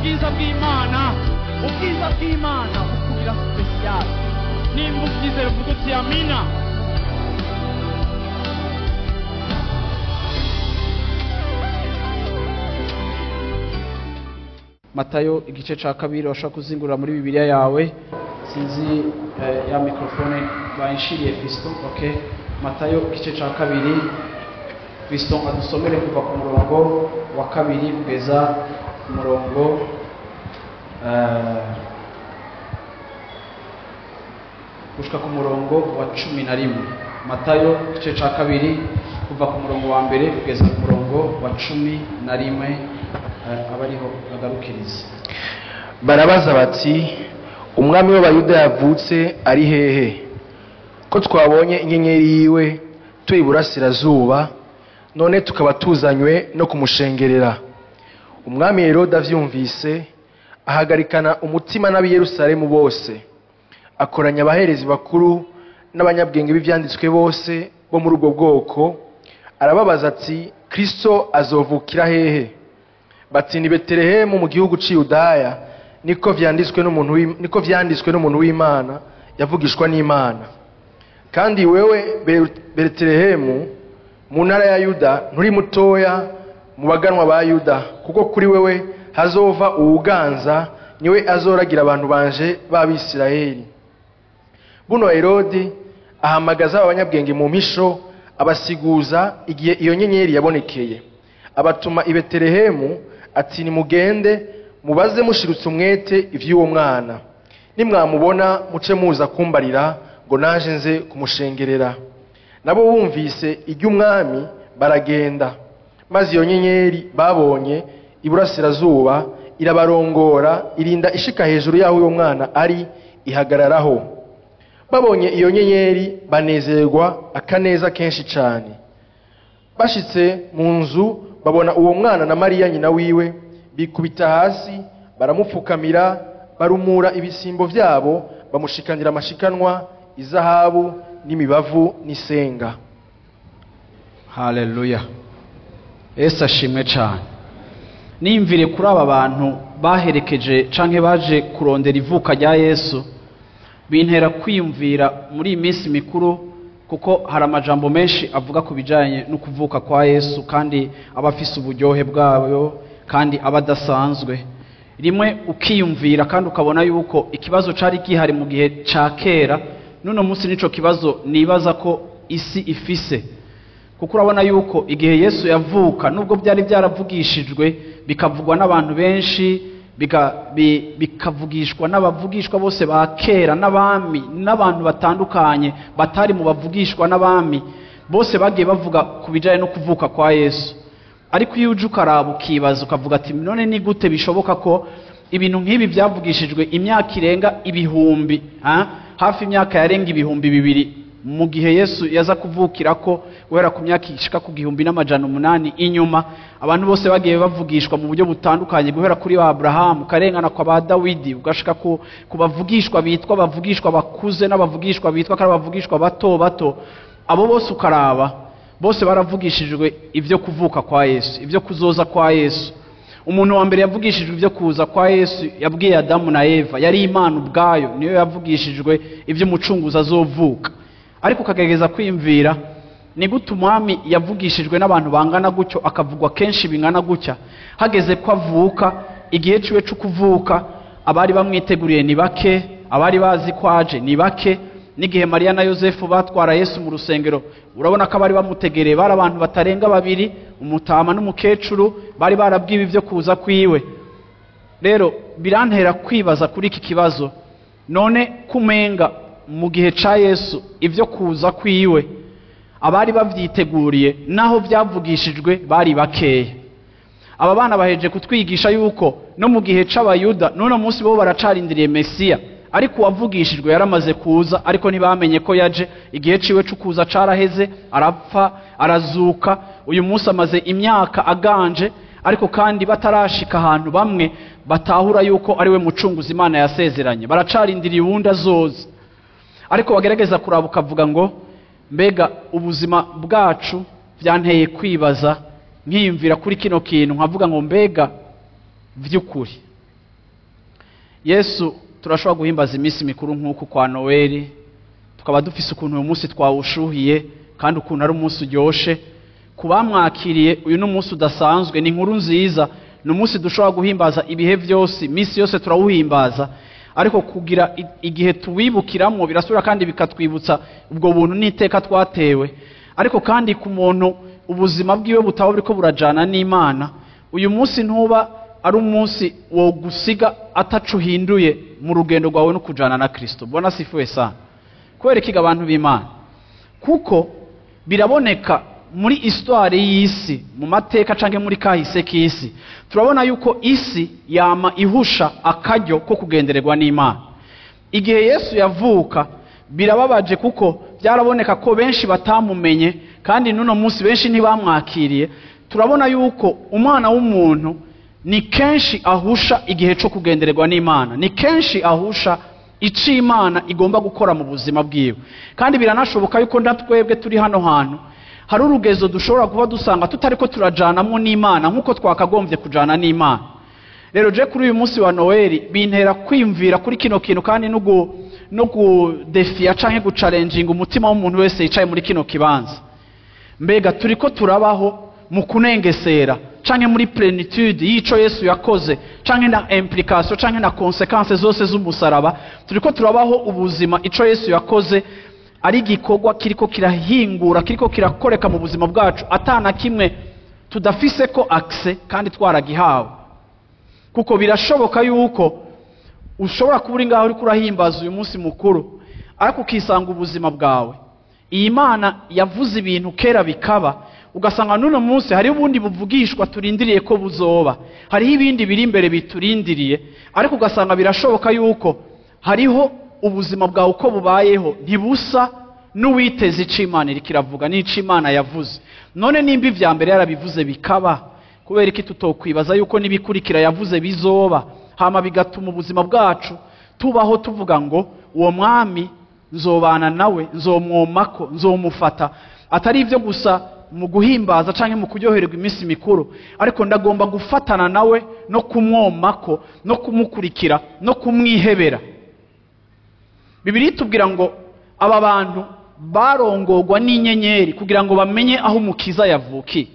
Ubwiza bw'Imana, ubwiza bw'Imana bukugira special. Nimba ubyizera uvuga uti amina. Matayo igice ca kabiri, washaka kuzingurura muri Bibiliya yawe. Sinzi ya microphone bayinshiriye Fiston. Okay, Matayo igice ca kabiri, Fiston adusomere kuva ku murongo wa kabiri kugeza ku murongo gushika ku murongo wa 11. Matayo igice ca kabiri kuva ku murongo wa mbere kugeza ku murongo wa 11, abariho bagarukiriza. Barabaza bati: umwami w'Abayuda yavutse ari hehe? Ko twabonye inyenyeri yiwe turi iburasirazuba, none tukaba tuzanywe no kumushengerera. Umwami Herode avyumvise ahagarikana umutima n'ab'i Yerusalemu bose, akoranya abaherezi bakuru n'abanyabwenge b'ivyanditswe bose bo muri ubwo bwoko, arababaza ati: Kristo azovukira hehe? Bati: ni Betelehemu mu gihugu c'i Yudaya, niko vyanditswe n'umuntu, niko vyanditswe n'umuntu w'Imana yavugishwa n'Imana. Kandi wewe Betelehemu mu ntara ya Yuda nturi mutoya mu baganwa ba Yuda, kuko kuri wewe hazova uwuganza, niwe azoragira abantu banje b'Abisirayeli. Buno Herodi ahamagaza abanyabwenge mu mpisho, abasiguza igihe iyo nyenyeri yabonekeye, abatuma i Betelehemu ati: nimugende mubaze mushirutse umwete ivy'uwo mwana, nimwamubona muce muza kumbarira ngo naje nze kumushengerera. Nabo bumvise iry'umwami baragenda, maze iyo nyenyeri babonye iburasirazuba irabarongora, irinda ishika hejuru y'aho uwo mwana ari, ihagararaho. Babonye iyo nyenyeri banezerwa akaneza kenshi cyane. Bashitse mu nzu babona uwo mwana na Mariya nyina wiwe, bikubita hasi baramupfukamira, barumura ibisimbo vyabo, bamushikanira amashikanwa, izahabu n'imibavu n'isenga. Haleluya, Yesu ashimwe cyane. Nimvire kuri aba bantu baherekeje canke baje kurondera ivuka rya Yesu, bintera kwiyumvira muri iyi minsi mikuru, kuko hari amajambo menshi avuga ku bijanye no kuvuka kwa Yesu, kandi aba afise uburyohe bwayo, kandi aba adasanzwe. Rimwe ukiyumvira kandi ukabona yuko ikibazo cari gihari mu gihe ca kera, n'uno munsi nico kibazo nibaza ko isi ifise. Kuko urabona yuko igihe Yesu yavuka, nubwo byari byaravugishijwe bikavugwa n'abantu benshi, bikavugishwa n'abavugishwa bose ba kera n'abami n'abantu batandukanye batari mu bavugishwa n'abami, bose bagiye bavuga ku bijanye no kuvuka kwa Yesu. Ariko iyo uje ukaraba ukibaza ukavuga ati: none ni gute bishoboka ko ibintu nk'ibi byavugishijwe imyaka irenga ibihumbi, hafi imyaka yarenga 2000 mu gihe Yesu yaza kuvukira, ko guhera ku myaka ishika ku 1800 inyuma, abantu bose bagiye bavugishwa mu buryo butandukanye, guhera kuri ba Abrahamu karengana kwa ba Dawidi, ugashika ku bavugishwa bitwa bavugishwa bakuze n'abavugishwa bitwa kandi abavugishwa bato bato. Abo bose ukaraba bose baravugishijwe ivyo kuvuka kwa Yesu, ivyo kuzoza kwa Yesu. Umuntu wa mbere yavugishijwe ivyo kuza kwa Yesu yabwiye Adamu na Eva, yari Imana ubwayo niyo yavugishijwe ivyo umucunguzi azovuka. Ariko ukagerageza kwiyumvira ni gute umwami yavugishijwe n'abantu bangana gutyo, akavugwa kenshi bingana gutya, hageze ko avuka, igihe ciwe cyo kuvuka abari bamwiteguriye ni bake, abari bazi ko aje ni bake. N'igihe Mariya na Yosefu batwara Yesu mu rusengero, urabona ko abari bamutegereye bari abantu batarenga babiri, umutama n'umukecuru, bari barabwiwe ivyo kuza kwiwe. Rero birantera kwibaza kuri iki kibazo, none kumenga mu gihe ca Yesu ivyo kuza kwiwe abari bavyiteguriye naho byavugishijwe bari bakeya. Aba bana baheje kutwigisha yuko no mu gihe c'Abayuda none munsi bo baracarindiriye Mesiya, ariko uwavugishijwe yaramaze kuza, ariko ntibamenye ko yaje. Igihe ciwe c'ukuza caraheze, arapfa arazuka, uyu munsi amaze imyaka aganje, ariko kandi batarashika ahantu bamwe batahura yuko ari we mucunguzi Imana yasezeranye, baracarindiriye uwundi azoza. Ariko bagerageza kuraba ukavuga ngo mbega ubuzima bwacu, byanteye kwibaza nkiyumvira kuri kino kintu nkavuga ngo mbega vy'ukuri Yesu, turashobora guhimbaza iminsi mikuru nk'uku kwa Noweli, tukaba dufise ukuntu uyu munsi twawushuhiye kandi ukuntu ari umunsi uryoshe. Ku bamwakiriye, uyu ni umunsi udasanzwe, ni inkuru nziza, ni umunsi dushobora guhimbaza ibihe byose, iminsi yose turawuhimbaza. Ariko kugira igihe tuwibukiramwo birasubira kandi bikatwibutsa ubwo buntu n'iteka twatewe. Ariko kandi ku muntu ubuzima bwiwe butaba buriko burajana n'Imana, uyu munsi ntuba ari umunsi wo gusiga ataco uhinduye mu rugendo rwawe no kujana na Kristo. Bwana asifiwe sana. Kubera ikiga, abantu b'Imana, kuko biraboneka muri histoire y'isi, mu mateka canke muri kahise k'isi, turabona yuko isi yama ihusha akaryo ko kugendererwa n'Imana. Igihe Yesu yavuka, birababaje kuko byaraboneka ko benshi batamumenye, kandi n'uno munsi benshi ntibamwakiriye. Turabona yuko umwana w'umuntu ni kenshi ahusha igihe cyo kugendererwa n'Imana, ni kenshi ahusha ico Imana igomba gukora mu buzima bwiwe. Kandi biranashoboka yuko natwebwe turi hano hantu hari urugezo dushobora kuba dusanga tutariko turajanamwo n'Imana nk'uko twakagombye kujana n'Imana. Rero je kuri uyu munsi wa Noeli bintera kwiyumvira kuri kino kintu, kandi no kudefiya canke gucalenjinga umutima w'umuntu wese yicaye muri kino kibanza. Mbega turiko turabaho mu kunengesera canke muri plénitude y'ico Yesu yakoze, canke na implication canke na conséquences zose z'umusaraba? Turiko turabaho ubuzima ico Yesu yakoze ari igikorwa kiriko kirahingura, kiriko kirakoreka mu buzima bwacu, atana kimwe tudafise ko accès kandi twaragihawe? Kuko birashoboka yuko ushobora kuba uri ngaho uriko urahimbaza uyu munsi mukuru, ariko ukisanga ubuzima bwawe, iyi Mana yavuze ibintu kera bikaba, ugasanga n'uno munsi hariho ubundi buvugishwa turindiriye ko buzoba, hariho ibindi biri imbere biturindiriye, ariko ugasanga birashoboka yuko hariho ubuzima bwawe uko bubayeho ntibusa n'uwiteze ico Imana iriko iravuga n'ico Imana yavuze. None nimba ivya mbere yarabivuze bikaba, kubera iki tutokwibaza yuko n'ibikurikira yavuze bizoba, hama bigatuma ubuzima bwacu tubaho tuvuga ngo uwo mwami nzobana nawe, nzomwomako, nzomufata, atari ibyo gusa mu guhimbaza canke mu kuryohererwa iminsi mikuru, ariko ndagomba gufatana nawe no kumwomako no kumukurikira no kumwihebera? Bibiliya itubwira ngo aba bantu barongorwa n'inyenyeri kugira ngo bamenye aho Umukiza yavukiye.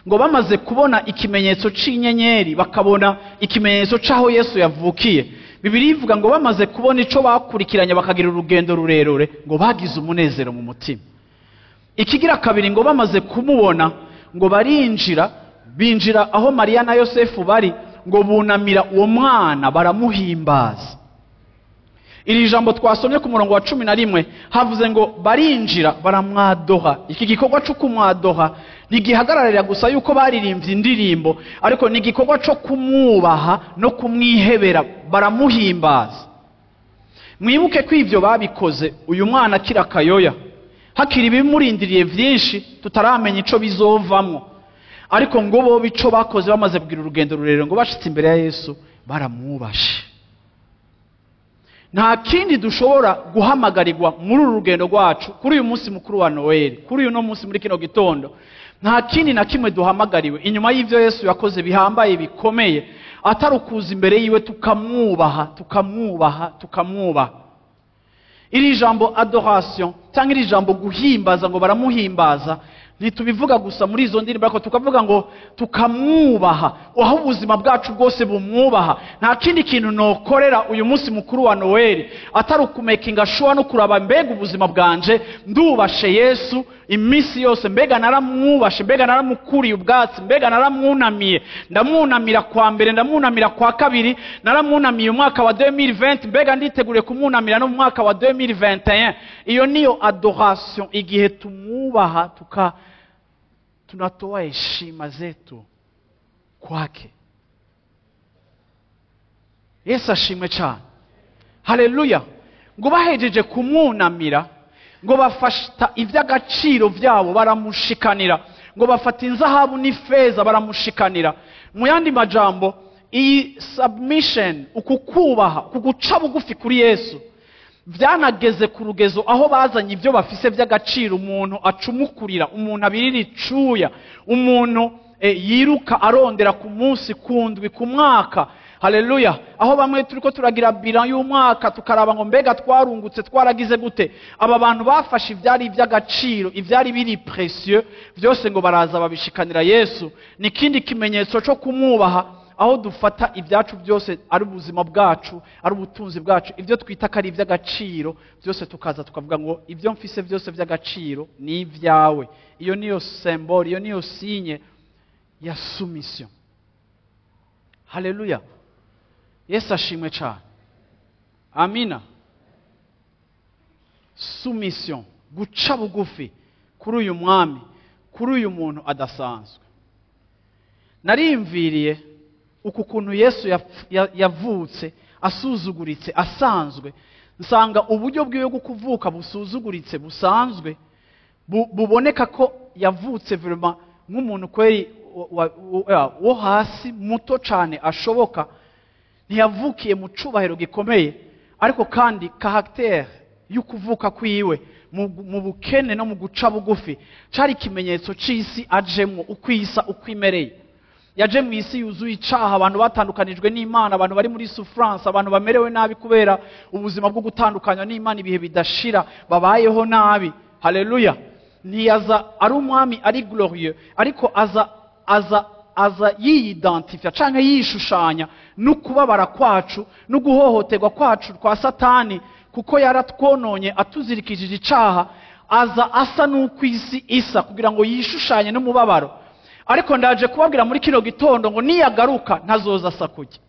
Ngo bamaze kubona ikimenyetso c'inyenyeri, bakabona ikimenyetso c'aho Yesu yavukiye, Bibiliya ivuga ngo bamaze kubona ico bakurikiranye, bakagira urugendo rurerure, ngo bagize umunezero mu mutima. Ikigira kabiri, ngo bamaze kumubona, ngo barinjira, binjira aho Mariya na Yosefu bari, ngo bunamira uwo mwana, baramuhimbaza. Iri jambo twasomye ku murongo wa 11 havuze ngo barinjira, baramwadoha. Iki gikorwa cyo kumwadoha ntigihagararira gusa yuko baririmbye indirimbo, ariko ni igikorwa cyo kumwubaha no kumwihebera, baramuhimbaza. Mwibuke ko ibyo babikoze uyu mwana akiri akayoya, hakiri ibimurindiriye byinshi tutaramenya ico bizovamwo. Ariko ngo bo ico bakoze, bamaze kugira urugendo rurerure, ngo bashitse imbere ya Yesu baramwubashe. Nta kindi dushobora guhamagarirwa muri uru rugendo rwacu kuri uyu munsi mukuru wa Noel, kuri uyu no munsi muri kino gitondo, nta kindi na kimwe duhamagariwe inyuma y'ivyo Yesu yakoze bihambaye bikomeye, atari ukuza imbere yiwe tukamwubaha, tukamwubaha, tukamwubaha. Iri jambo adoration cyangwa iri jambo guhimbaza, ngo baramuhimbaza, ntitubivuga gusa muri izo ndirimbo, ariko tukavuga ngo tukamwubaha aho ubuzima bwacu bwose bumwubaha. Nta kindi kintu nokorera uyu munsi mukuru wa Noel atari ukumekinga sure no kuraba: mbega ubuzima bwanje ndubashe Yesu iminsi yose? Mbega naramwubashe? Mbega naramukuriye ubwatsi? Mbega naramwunamiye? Ndamwunamira kwa mbere, ndamwunamira kwa kabiri, naramwunamiye umwaka wa 2020, mbega nditeguriye kumwunamira no mu mwaka wa 2021? Iyo niyo adoration, igihe tumwubaha, tunatoa heshima zetu kwake. Yesu ashimwe cyane, haleluya! Ngo bahejeje kumwunamira, ngo bafata iby'agaciro byabo baramushikanira, ngo bafata inzahabu n'ifeza baramushikanira. Mu yandi majambo, iyi submission, uku kubaha, uku guca bugufi kuri Yesu, byanageze ku rugezo aho bazanye ibyo bafise by'agaciro. Umuntu acumukurira, umuntu abirira icuya, umuntu yiruka arondera ku munsi, ku ndwi, ku mwaka. Haleluya. Aho bamwe turiko turagira bilan y'umwaka, tukaraba ngo mbega twarungutse, twaragize gute? Aba bantu bafashe ivyari ivy'agaciro, ivyari biri précieux byose, ngo baraza babishikanira Yesu. Ni ikindi kimenyetso cyo kumwubaha, aho dufata ibyacu byose, ari ubuzima bwacu, ari ubutunzi bwacu, ibyo twita ko ari iby'agaciro byose, tukaza tukavuga ngo ibyo mfise byose by'agaciro ni ibyawe. Iyo niyo symbole, iyo niyo signe ya soumission. Haleluya, Yesu ashimwe cyane. Amina. Soumission, guca bugufi kuri uyu mwami, kuri uyu muntu adasanzwe. Narimviriye uku kuntu Yesu yavutse asuzuguritse, asanzwe, nsanga uburyo bwiwe bwo kuvuka busuzuguritse, busanzwe, buboneka ko yavutse vraiment nk'umuntu kweri wo hasi, muto cyane ashoboka. Ntiyavukiye mu cubahiro gikomeye, ariko kandi caractère y'ukuvuka kwiwe mu bukene no mu guca bugufi cari ikimenyetso c'isi ajemwo, uko isa, uko imereye. Yaje mu isi yuzuye icaha, abantu batandukanijwe n'Imana, abantu bari muri souffrance, abantu bamerewe nabi kubera ubuzima bwo gutandukanywa n'Imana ibihe bidashira, babayeho nabi. Haleluya. Ntiyaza ari umwami ari glorieux, ariko aza yiyidentifia canke yishushanya n'ukubabara kwacu no guhohoterwa kwacu kwa Satani, kuko yaratwononye atuzirikishije icaha. Aza asa n'uko isi isa kugira ngo yishushanye n'umubabaro. Ariko ndaje kubabwira muri kino gitondo ngo niyagaruka ntazoza asa kujya,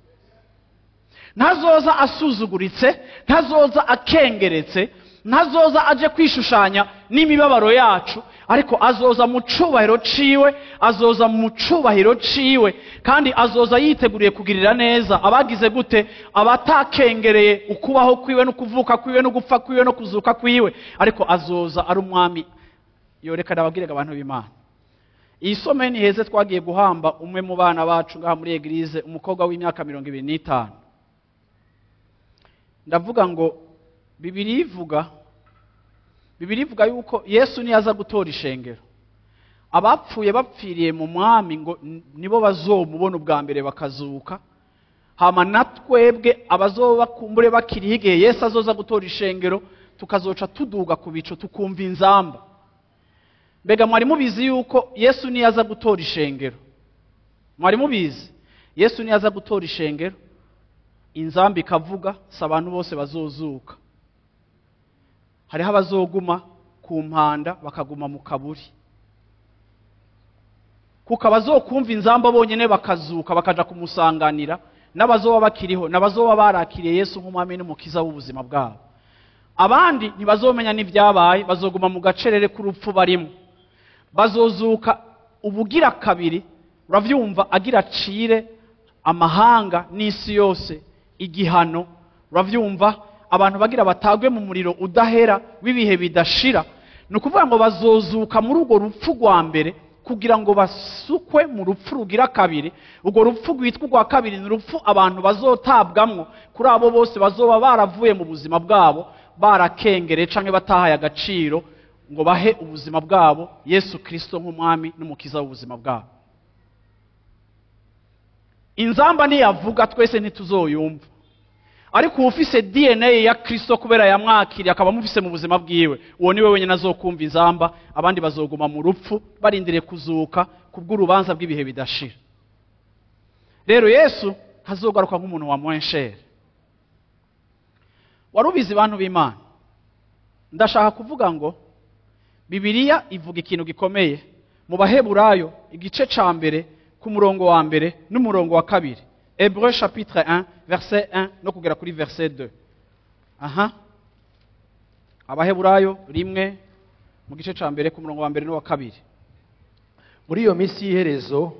ntazoza asuzuguritse, ntazoza akengeretse, ntazoza aje kwishushanya n'imibabaro yacu, ariko azoza mu cubahiro ciwe, azoza mu cubahiro ciwe, kandi azoza yiteguriye kugirira neza abagize gute? Abatakengereye ukubaho kwiwe no kuvuka kwiwe no gupfa kwiwe no kuzuka kwiwe. Ariko azoza ari umwami. Yoreka ndababwire, abantu b'Imana, iyi semaine iheze twagiye guhamba umwe mu bana bacu ngaha muri église, umukobwa w'imyaka 25. Ndavuga ngo Bibiliya ivuga yuko Yesu niyaza gutora ishengero, abapfuye bapfiriye mu mwami ngo nibo bazomubona ubwa mbere bakazuka. Hama na twebwe abazoba bakumbure bakiriho igihe Yesu azoza gutora ishengero, tukazoca tuduga ku bicu, tukumva inzamba. Mbega mwari mubizi yuko Yesu niyaza gutora ishengero, mwari mubizi, Yesu niyaza gutora ishengero, inzamba ikavuga, si abantu bose bazozuka? Hariho abazoguma ku mpanda, bakaguma mu kaburi, kuko abazokumva inzamba bonyine bakazuka, bakaja kumusanganira, n'abazoba bakiriho, n'abazoba barakiriye Yesu nk'umwami n'umukiza w'ubuzima bwabo. Abandi ntibazomenya n'ibyabaye, bazoguma mu gacerere k'urupfu barimo. Bazozuka ubugira kabiri, uravyumva, agira acire amahanga n'isi yose igihano, uravyumva, abantu bagira batagwe mu muriro udahera w'ibihe bidashira. Ni ukuvuga ngo bazozuka muri urwo rupfu rwa mbere kugira ngo basukwe mu rupfu rugira kabiri. Urwo rupfu rwitwa urwa kabiri ni urupfu abantu bazotabwamwo, kuri abo bose bazoba baravuye mu buzima bwabo barakengere canke batahaye agaciro ngo bahe ubuzima bwabo Yesu Kristo nk'umwami n'umukiza w'ubuzima bwabo. Inzamba niyavuga, twese ntituzoyumva, ariko uwufise DNA ya Kristo kubera yamwakiriye, akaba amufise mu buzima bwiwe, uwo niwe wenyine azokumva inzamba. Abandi bazoguma mu rupfu barindiriye kuzuka kubw'urubanza bw'ibihe bidashira. Rero Yesu ntazogaruka nk'umuntu wa moins cher. Wari ubizi, bantu b'Imana? Ndashaka kuvuga ngo Bibiliya ivuga ikintu gikomeye mu Baheburayo igice ca mbere, ku murongo wa mbere n'umurongo wa kabiri. Hébreu chapitre 1, verset 1 no kugera kuri verset 2. Aha, Abaheburayo 1, mu gice ca mbere, ku murongo wa mbere n'uwa kabiri. Muri iyo minsi y'iherezo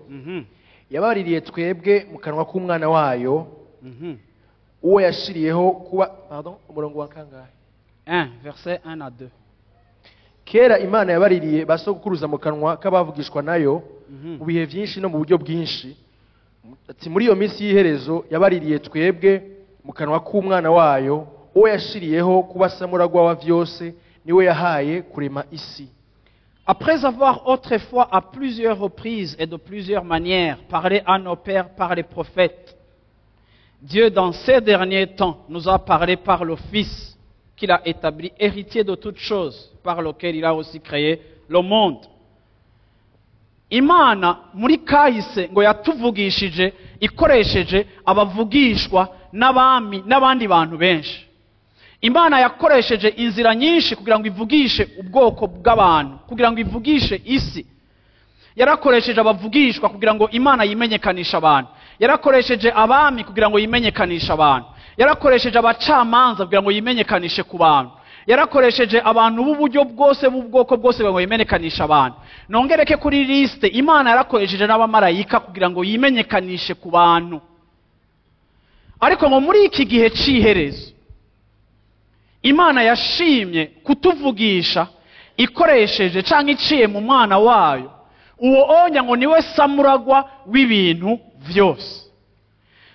yabaririye twebwe mu kanwa k'umwana wayo, uwo yashiriyeho kuba, pardon, umurongo wa kangahe? 1, verset 1 à 2. Kera Imana yabaririye ba sogokuruza mu kanwa k'abavugishwa nayo mu bihe byinshi no mu buryo bwinshi. Ati muri iyo minsi y'iherezo yabaririye twebwe mu kanwa k'umwana wayo, uwo yashiriyeho kuba samuragwa wa vyose, niwe yahaye kurema isi. Après avoir autrefois à plusieurs reprises et de plusieurs manières parlé à nos pères par les prophètes, Dieu, dans ces derniers temps, nous a parlé par le Fils qu'il a établi héritier de toutes choses, par lequel il a aussi créé le monde. Imana muri kahise ngo yatuvugishije ikoresheje abavugishwa n'abami n'abandi bantu benshi. Imana yakoresheje inzira nyinshi kugira ngo ivugishe ubwoko bw'abantu, kugira ngo ivugishe isi. Yarakoresheje abavugishwa kugira ngo Imana yimenyekanishe abantu. Yarakoresheje abami kugira ngo yimenyekanishe abantu. Yarakoresheje abacamanza kugira ngo yimenyekanishe ku bantu. Yarakoresheje abantu b'uburyo bwose, b'ubwoko bwose, kugira ngo yimenyekanishe abantu. Nongereke kuri liste, Imana yarakoresheje n'abamarayika kugira ngo yimenyekanishe ku bantu. Ariko ngo muri iki gihe c'iherezo, Imana yashimye kutuvugisha ikoresheje canke iciye mu mwana wayo. Uwo onya ngo niwe samuragwa w'ibintu vyose.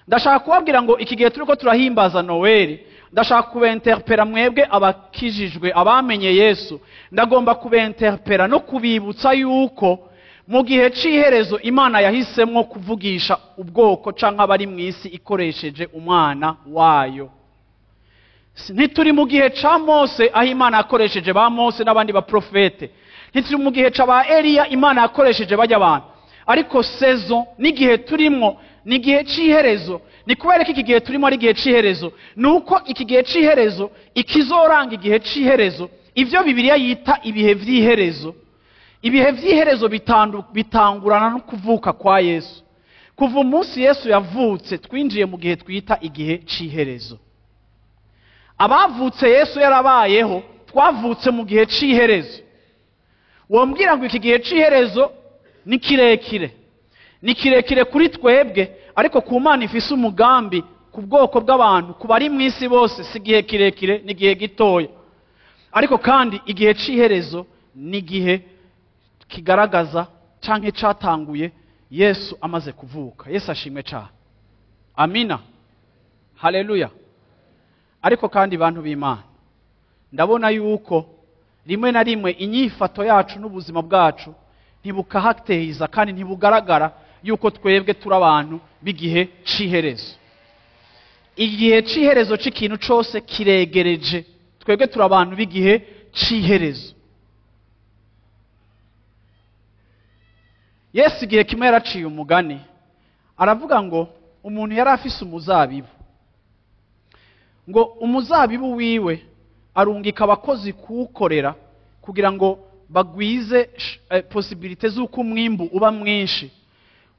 Ndashaka kubabwira ngo iki gihe turiko turahimbaza Noel, ndashaka kubenterpera mwebwe abakijijwe, abamenye Yesu. Ndagomba kubenterpera no kubibutsa yuko mu gihe c'iherezo Imana yahisemwo kuvugisha ubwoko canke abari mw'isi ikoresheje umwana wayo. Ntituri mu gihe ca Mose aho Imana yakoresheje ba Mose n'abandi baprofete. Ntituri mu gihe ca ba Eliya Imana yakoresheje bajya abantu. Ariko saison n'igihe turimwo ni igihe c'iherezo. Ni kubera ko iki gihe turimo ari igihe c'iherezo, nuko iki gihe c'iherezo ikizoranga igihe c'iherezo, ivyo Bibiliya yita ibihe vy'iherezo. Ibihe vy'iherezo bitangurana no kuvuka kwa Yesu. Kuva umunsi Yesu yavutse twinjiye mu gihe twita igihe c'iherezo. Abavutse Yesu yarabayeho, twavutse mu gihe c'iherezo. Wombwira ngo iki gihe c'iherezo ni kirekire. Ni kirekire kuri twebwe, ariko ku Mana ifise umugambi ku bwoko bw'abantu, ku bari mw'isi bose, si igihe kirekire, ni igihe gitoya. Ariko kandi igihe c'iherezo ni igihe kigaragaza canke catanguye Yesu amaze kuvuka. Yesu ashimwe cane. Amina. Haleluya. Ariko kandi bantu b'Imana, ndabona yuko rimwe na rimwe inyifato yacu n'ubuzima bwacu ntibukahateza kandi ntibugaragara yuko twebwe turi abantu b'igihe c'iherezo. Igihe c'iherezo c'ikintu cose kiregereje. Twebwe turi abantu b'igihe c'iherezo. Yesu igihe kimwe yaraciye umugani, aravuga ngo umuntu yari afise umuzabibu, ngo umuzabibu wiwe arungika abakozi kuwukorera kugira ngo bagwize possibilité z'uko umwimbu uba mwinshi.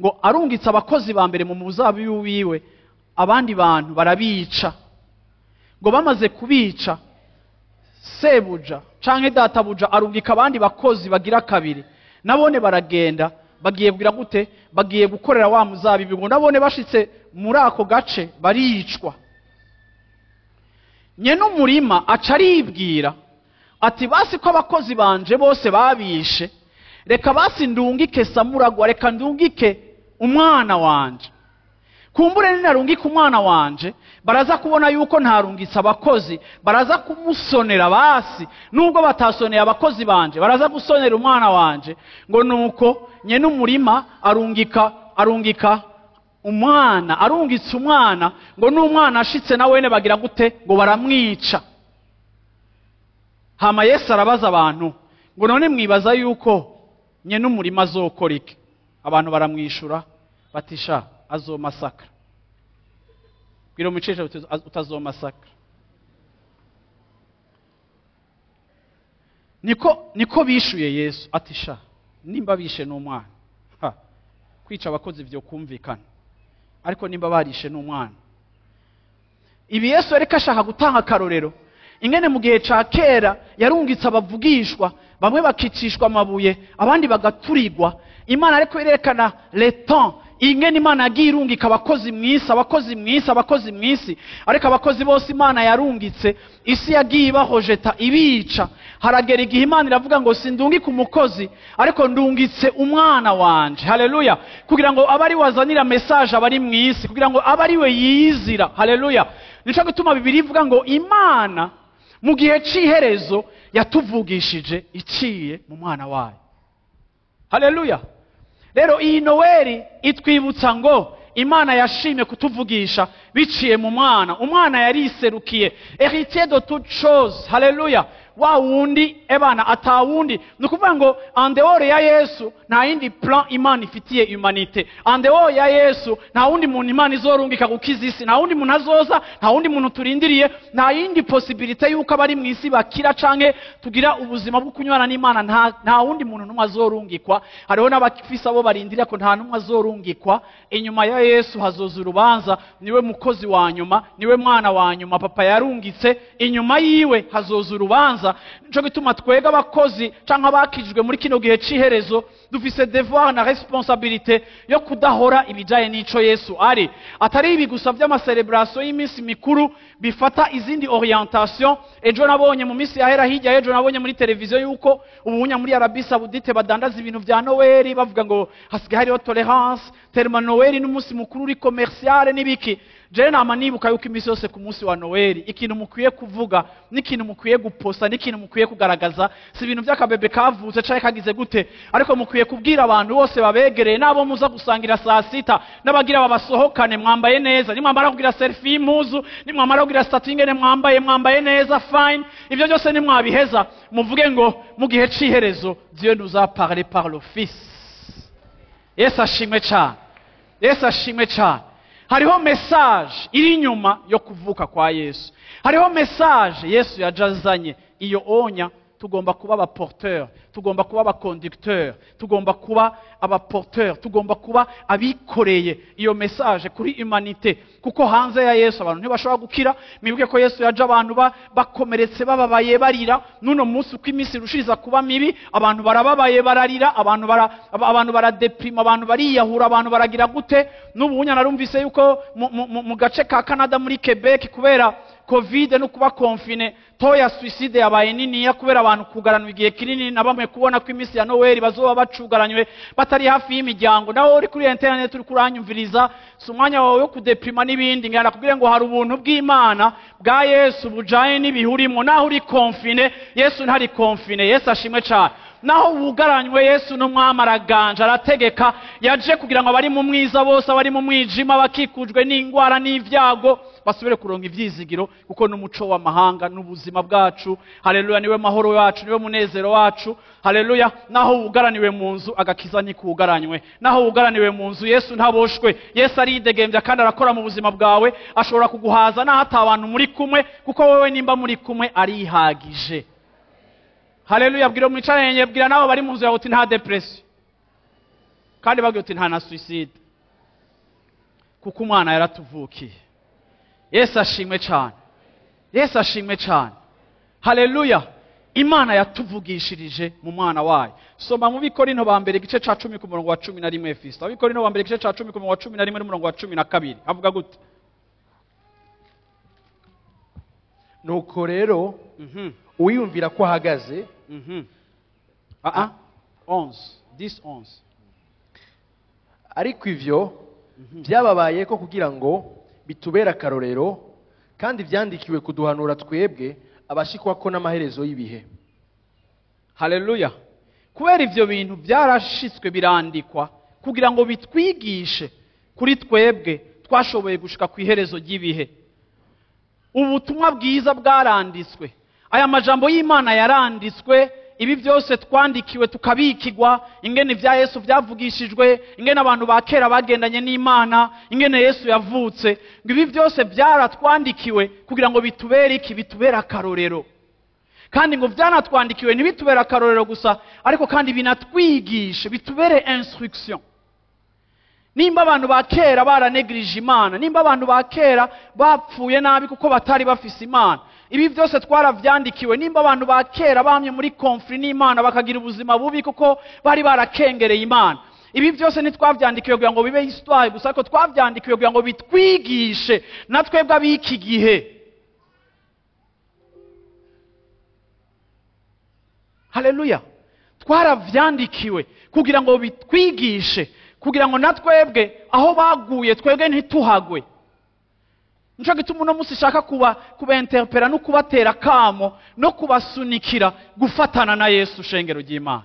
Ngo arungitse abakozi ba mbere mu muzabibu wiwe, abandi bantu barabica. Ngo bamaze kubica, sebuja canke databuja arungika abandi bakozi bagira kabiri, nabone baragenda bagiye kugira gute? Bagiye gukorera wa muzabibu. Ngo nabone bashitse muri ako gace baricwa. Nyene umurima aca aribwira ati basi ko abakozi banje bose babishe, reka basi ndungike samuragwa, reka ndungike umwana wanje. Kumbure ninarungika umwana wanje, baraza kubona yuko ntarungitse abakozi, baraza kumusonera basi, nubwo batasoneye abakozi banje, baraza gusonera umwana wanje. Ngo nuko nyene umurima arungika umwana, arungitse umwana, ngo n'umwana ashitse na wene bagira gute? Ngo baramwica. Hama Yesu arabaza abantu ngo none mwibaza yuko nyene umurima azokora iki? Abantu baramwishura batisha azomasakra. Bwira umucesha utazomasakra. Niko bishuye Yesu atisha nimba bishe n'umwana. Kwica abakozi vyo kumvikana, ariko nimba barishe n'umwana. Ibi Yesu ariko ashaka gutanga akarorero ingene mu gihe ca kera yarungitse abavugishwa, bamwe bakicishwa amabuye, abandi bagaturirwa. Imana ariko irerekana le temps ingene Imana yagiye irungika abakozi mw'isi, abakozi mw'isi, abakozi mw'isi, ariko abakozi bose Imana yarungitse, isi yagiye ibahojeta ibica. Haragera igihe Imana iravuga ngo sindungika umukozi, ariko ndungitse umwana wanje. Haleluya. Kugira ngo abe ari wazanira message abari mw'isi, kugira ngo abe ari we yizira. Haleluya. Nico gituma Bibiliya ivuga ngo Imana mu gihe c'iherezo yatuvugishije iciye mu mwana wayo. Haleluya. Rero iyi Noeli itwibutsa ngo Imana yashimye kutuvugisha biciye mu mwana. Umwana yariserukiye, héritier de toutes choses. Haleluya! Wa wundi ebana atawundi. Ni ukuvuga ngo en dehors ya Yesu nta yindi plan Imana ifitiye humanité. En dehors ya Yesu nta wundi muntu Imana izorungika gukiza isi, nta wundi muntu azoza, nta wundi muntu turindiriye, nta yindi possibilité y'uko abari mu isi bakira canke tugira ubuzima bwo kunywana n'Imana. Nta wundi muntu n'umwe azorungikwa. Hariho n'abafise abo barindiriye ko nta n'umwe azorungikwa inyuma ya Yesu. Hazoza urubanza. Niwe mukozi wa nyuma, niwe mwana wa nyuma Papa yarungitse. Inyuma yiwe hazoza urubanza. Nico gituma twega abakozi canke abakijijwe muri kino gihe c'iherezo dufise devoir na responsabilité yo kudahora ibijaye n'ico Yesu ari. Atari ibi gusa vy'ama célébration y'iminsi mikuru bifata izindi orientation. Ejo nabonye, mu minsi yahera, hirya ejo nabonye muri televiziyo yuko ubunya muri Arabie Saoudite badandaza ibintu vya Noël, bavuga ngo hasigaye hariho tolérance tellement Noël n'umunsi mukuru uri commercial n'ibiki. Jewe nama nibuka yuko iminsi yose ku munsi wa Noël ikintu mukwiye kuvuga n'ikintu mukwiye guposta n'ikintu mukwiye kugaragaza si ibintu by'akabebe kavutse canke kagize gute, ariko mukwiye kubwira abantu bose babegereye n'abo muza gusangira saa sita n'abagira babasohokane mwambaye neza. Nimwamara kugira selfie y'impuzu, nimwamara kugira statut ingene mwambaye neza, fine. Ibyo byose nimwabiheza, muvuge ngo mu gihe c'iherezo Dieu nous a parlé par le Fils. Yesu ashimwe cyane, Yesu ashimwe cyane. Hariho message iri inyuma yo kuvuka kwa Yesu, hariho message Yesu yaje azanye. Iyo onya tugomba kuba aba porteur, tugomba kuba aba conducteur, tugomba kuba aba porteur, tugomba kuba abikoreye iyo message kuri humanité, kuko hanze ya Yesu abantu ntibashobora gukira. Mwibuke ko Yesu yaje abantu bakomeretse, bababaye, barira. N'uno munsi uko iminsi irushiriza kuba mibi, abantu barababaye, bararira, abantu baradeprima, abantu bariyahura, abantu baragira gute. N'ubu narumvise yuko mu gace ka Canada, muri Quebec, kubera Covid no kuba confiné, taux ya suicide yabaye niniya kubera abantu kugaranwa igihe kinini, na bamwe kubona ko iminsi ya Noel bazoba bacugaranywe, batari hafi y'imiryango. Nawe uri kuri internet uri kuranyumviriza, si umwanya wawe wo kudeprima n'ibindi. Ngira nakubwire ngo hari ubuntu bw'Imana bwa Yesu bujaye n'ibihurimo. Naho uri confiné, Yesu ntari confiné. Yesu ashimwe cyane. Naho wugaranywe, Yesu n'umwami, araganje, arategeka. Yaje kugira ngo abari mu mwiza bose, abari mu mwijima, bakikujwe n'indwara n'ibyago, basubire kuronka ivyizigiro, kuko n'umuco w'amahanga n'ubuzima bwacu. Haleluya! Niwe mahoro yacu, niwe munezero wacu. Haleluya! Naho wugaraniwe mu nzu, agakiza ntikugaranywe. Naho wugaraniwe mu nzu, Yesu ntaboshwe. Yesu aridegembya kandi arakora mu buzima bwawe. Ashobora kuguhaza naho ata abantu muri kumwe, kuko wowe nimba muri kumwe arihagije. Haleluya! Bwira mwicaranye, bwira nabo bari mu nzu yawe uti nta dépression, kandi babwira uti nta na suicide, kuko umwana yaratuvukiye. Yesu ashimwe cyane, Yesu ashimwe cyane. Haleluya! Imana yatuvugishirije mu mwana wayo. Soma mu Bikorinto ba mbere igice ca 10 ku murongo wa 11. Efeso, Abikorinto ba mbere igice ca 10 ku murongo wa 11 n'umurongo wa 12, avuga gute? Nuko rero uwiyumvira ko ahagaze Ah ah, 11, 10, 11. Ariko ivyo byababaye ko kugira ngo bitubere akarorero, kandi byandikiwe kuduhanura twebwe abashikwako n'amaherezo y'ibihe. Haleluya! Kubera ivyo bintu byarashitswe, birandikwa kugira ngo bitwigishe kuri twebwe twashoboye gushika ku iherezo ry'ibihe. Ubutumwa bwiza bwaranditswe, aya majambo y'Imana yaranditswe. Ibi byose twandikiwe, tukabikigwa ingene ibya Yesu byavugishijwe, ingene abantu ba kera bagendanye n'Imana, ingene Yesu yavutse. Ngo ibi byose byaratwandikiwe kugira ngo bitubere iki? Bitubere akarorero. Kandi ngo byanatwandikiwe ntibitubere akarorero gusa, ariko kandi binatwigishe, bitubere instruction. Nimba abantu ba kera baranegirije Imana, nimba abantu ba kera bapfuye nabi kuko batari bafise Imana, ibi byose twaravyandikiwe. Nimba abantu ba kera bamye muri conflit n'Imana, bakagira ubuzima bubi kuko bari barakengereye Imana, ibi byose ntitwavyandikiwe kugira ngo bibe histoire gusa, ariko twavyandikiwe kugira ngo bitwigishe na twebwe ab'iki gihe. Haleluya! Twaravyandikiwe kugira ngo bitwigishe, kugira ngo na twebwe aho baguye twebwe ntituhagwe. Nico gituma uno munsi ishaka kuba interpella no kubatera kamo no kubasunikira gufatana na Yesu. Shengero ry'Imana,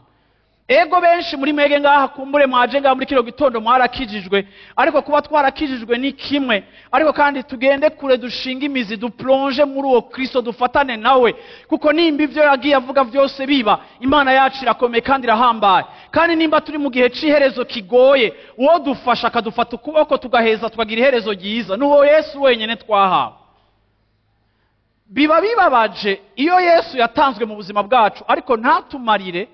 Ego, benshi muri mwege ngaha, kumbure mwaje ngaha muri kino gitondo mwarakijijwe, ariko kuba twarakijijwe ni kimwe, ariko kandi tugende kure, dushinge imizi, duplonge muri uwo Kristo, dufatane nawe, kuko nimba ibyo yagiye avuga byose biba, Imana yacu irakomeye kandi irahambaye. Kandi nimba turi mu gihe c'iherezo kigoye, uwo dufasha akadufata ukuboko tugaheza tukagira iherezo ryiza n'uwo Yesu wenyine twahawe. Biba bibabaje iyo Yesu yatanzwe mu buzima bwacu ariko ntatumarire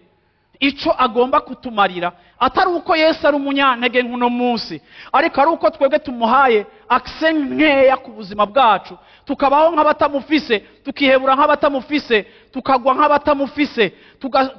ico agomba kutumarira. Atari uko Yesu ari umunyantege nk'uno munsi, ariko ari uko twebwe tumuhaye accès nkeya ku buzima bwacu, tukabaho nk'abatamufise, tukihebura nk'abatamufise, tukagwa nk'abatamufise,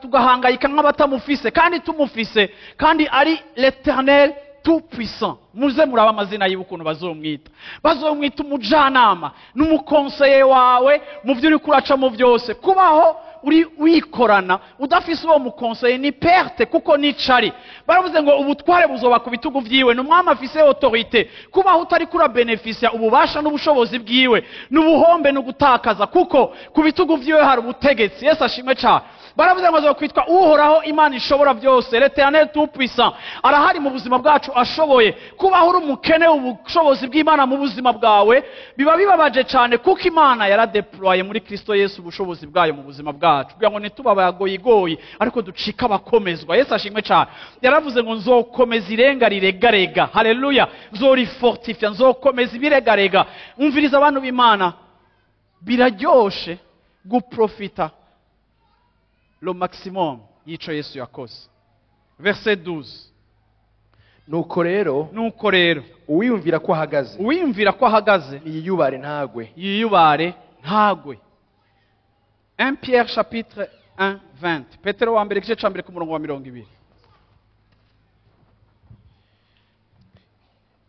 tugahangayika nk'abatamufise, kandi tumufise, kandi ari l'Éternel tout puissant. Muze muraba amazina yiwe ukuntu bazomwita. Bazomwita Umujanama n'umuconseiller wawe mu byo uriko uracamo byose. Kubaho uri wikorana udafise uwo muconseiller ni perte, kuko nicari baravuze ngo ubutware buzoba ku bitugu vyiwe. Ni umwami afise autorité. Kubaho utari kurabénéficia ububasha n'ubushobozi bwiwe n'ubuhombe, no gutakaza, kuko ku bitugu vyiwe hari ubutegetsi. Yesu ashimwe cane. Baravuze ngo azokwitwa Uhoraho Imana ishobora byose, l'Éternel tout puissant. Arahari mu buzima bwacu, ashoboye. Kubaho uri umukene ubushobozi bw'Imana mu buzima bwawe biba bibabaje cyane, kuko Imana yaradéployé muri Kristo Yesu ubushobozi bwayo mu buzima bwacu, kugira ngo ntituba abagoyigoyi, ariko ducike abakomezwa. Yesu ashimwe cyane. Yaravuze ngo nzokomeza irenga riregarega. Haleluya! Nzorifortifia, nzokomeza ibiregarega. Umviriza, abantu b'Imana, biraryoshe guprofita le maximum y'ico Yesu yakoze. Verset 12. Nuko rero, Nuko rero, uwiyumvira ko ahagaze, uwiyumvira ko ahagaze, yiyubare ntagwe. Yiyubare ntagwe. 1 Pierre chapitre 1 20. Petero wa mbere, igice ca mbere, ku murongo wa 20.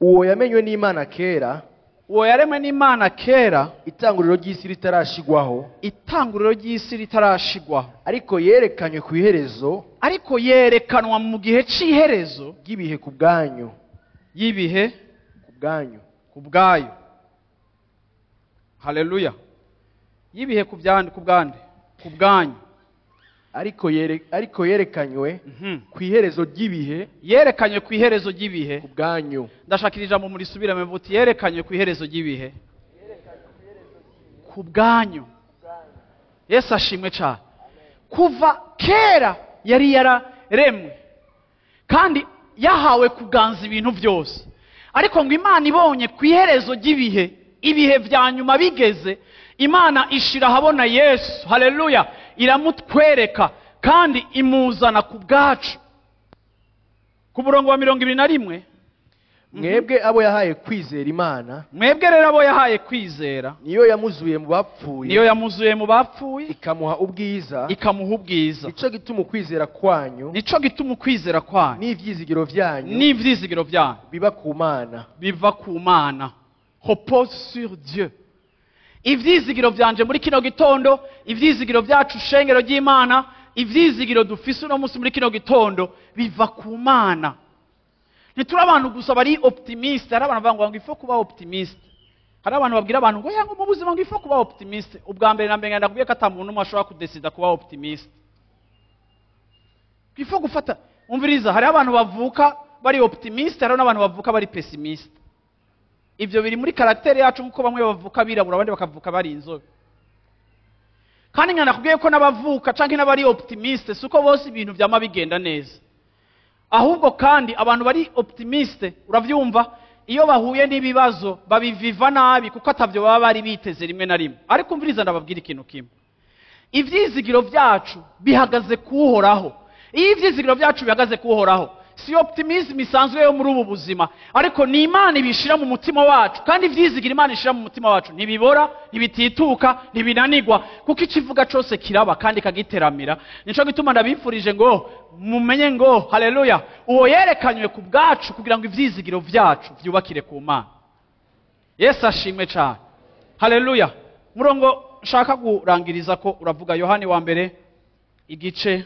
Uwo yamenywe n'Imana kera, Uwo yaremwe n'Imana kera, itanguriro ry'isi ritarashigwaho, itanguriro ry'isi ritarashigwaho, ariko yerekanywe ku iherezo ariko yerekanwa mu gihe c'iherezo ry'ibihe ku bwanyu. Y'ibihe. Ku bwanyu. Ku bwayo. Haleluya! Y'ibihe ku byande, ku bwande, ku bwanyu. Ariko yerekanywe ku iherezo ry'ibihe Yerekanywe ku iherezo ry'ibihe ku bwanyu. Ndashakira ijambo murisubiremo buti: yerekanywe ku iherezo ry'ibihe ku bwanyu. Yesu ashimwe cyane. Kuva kera yari yararemwe kandi yahawe kuganza ibintu byose, ariko ngo Imana ibonye ku iherezo ry'ibihe, ibihe vya nyuma bigeze, Imana ishira ahabona Yesu. Haleluya! Iramutwereka kandi imuzana ku bwacu. Ku murongo wa 21. Mwebwe abo yahaye kwizera Imana, Mwebwe rero abo yahaye kwizera, niyo yamuzuye mu bapfuye, niyo yamuzuye mu bapfuye, ikamuha ubwiza, ikamuha ubwiza, nico gituma ukwizera kwanyu nico gituma ukwizera kwanyu n'ivyizigiro vyanyu n'ivyizigiro byanyu biba ku Mana. Biva ku Mana, repose sur Dieu. Ivyizigiro vyanje muri kino gitondo, ivyizigiro vyacu, shengero ry'Imana, ivyizigiro dufise uno munsi muri kino gitondo biva ku Mana. Ntituri abantu gusa bari optimiste. Hari abantu bavuga ngo il faut kuba optimiste. Hari abantu babwira abantu ngo yango mu buzima ngo il faut kuba optimiste. Ubwa mbere na mbere, ndakubwiye ko ata muntu n'umwe ashobora kudécida kuba optimiste. Il faut gufata, umviriza, hari abantu bavuka bari optimiste, hari n'abantu bavuka bari pessimiste. Ibyo biri muri caractère yacu, nkuko bamwe bavuka birabura, abandi bakavuka bari inzobe. Kandi nkana nakubwiye ko n'abavuka canke n'abari optimiste si uko bose ibintu vyama bigenda neza. Ahubwo kandi abantu bari optimiste, uravyumva, iyo bahuye n'ibibazo babiviva nabi, kuko atavyo baba bari biteze rimwe na rimwe. Ariko umviriza, ndababwira ikintu kimwe: ivyizigiro vyacu bihagaze kuhoraho. Iyo ivyizigiro vyacu bihagaze kuhoraho, si optimisme isanzwe yo muri ubu buzima, ariko ni Imana ibishira mu mutima wacu. Kandi ivyizigiro Imana ishira mu mutima wacu ntibibora, ntibitituka, ntibinanigwa, kuko ikivuga cose kiraba kandi kagiteramira. Nico gituma ndabifurije ngo mumenye ngo, haleluya, uwo yerekanywe ku bwacu kugira ngo ivyizigiro vyacu vyubakire ku Mana. Yesu ashimwe cane. Haleluya! Murongo nshaka kurangiriza ko uravuga Yohani wa mbere, igice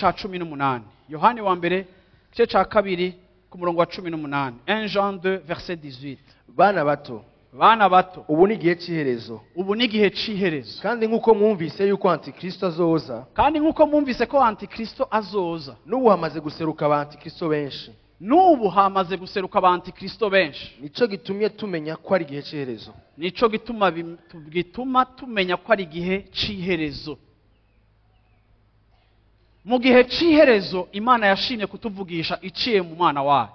ca 18. Yohani wa mbere, igice ca kabiri, ku murongo wa 18. 1 Jean 2 verset 18. Bana bato, Bana bato, ubu ni igihe cy'iherezo. Ubu ni igihe c'iherezo. Kandi nk'uko mwumvise yuko Antikristo azoza, kandi nk'uko mwumvise ko Antikristo azoza, n'ubu hamaze guseruka aba Antikristo benshi. N'ubu hamaze guseruka aba Antikristo benshi. Nico gitumye tumenya ko ari igihe cy'iherezo. Nico gituma tumenya ko ari igihe c'iherezo. Mu gihe c'iherezo Imana yashimye kutuvugisha iciye mu mwana wayo.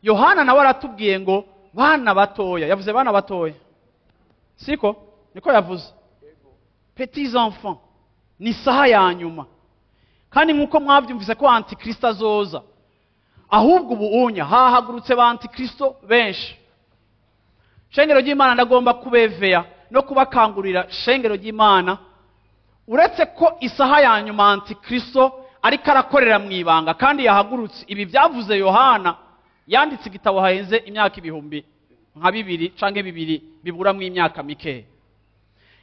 Yohana nawe aratubwiye ngo bana batoya, yavuze bana batoya, siko niko yavuze, petits enfants, ni saha ya nyuma. Kandi nk'uko mwabyumvise ko Antikristo azoza, ahubwo ubu unya hahagurutse ba Antikristo benshi. Shengero ry'Imana, ndagomba kubeveya no kubakangurira. Shengero ry'Imana, uretse ko isaha ya nyuma Antikristo ariko arakorera mu ibanga kandi yahagurutse, ibi byavuze Yohana yanditse igitabo hahenze imyaka 2000 canke 2 biburamwo imyaka mike.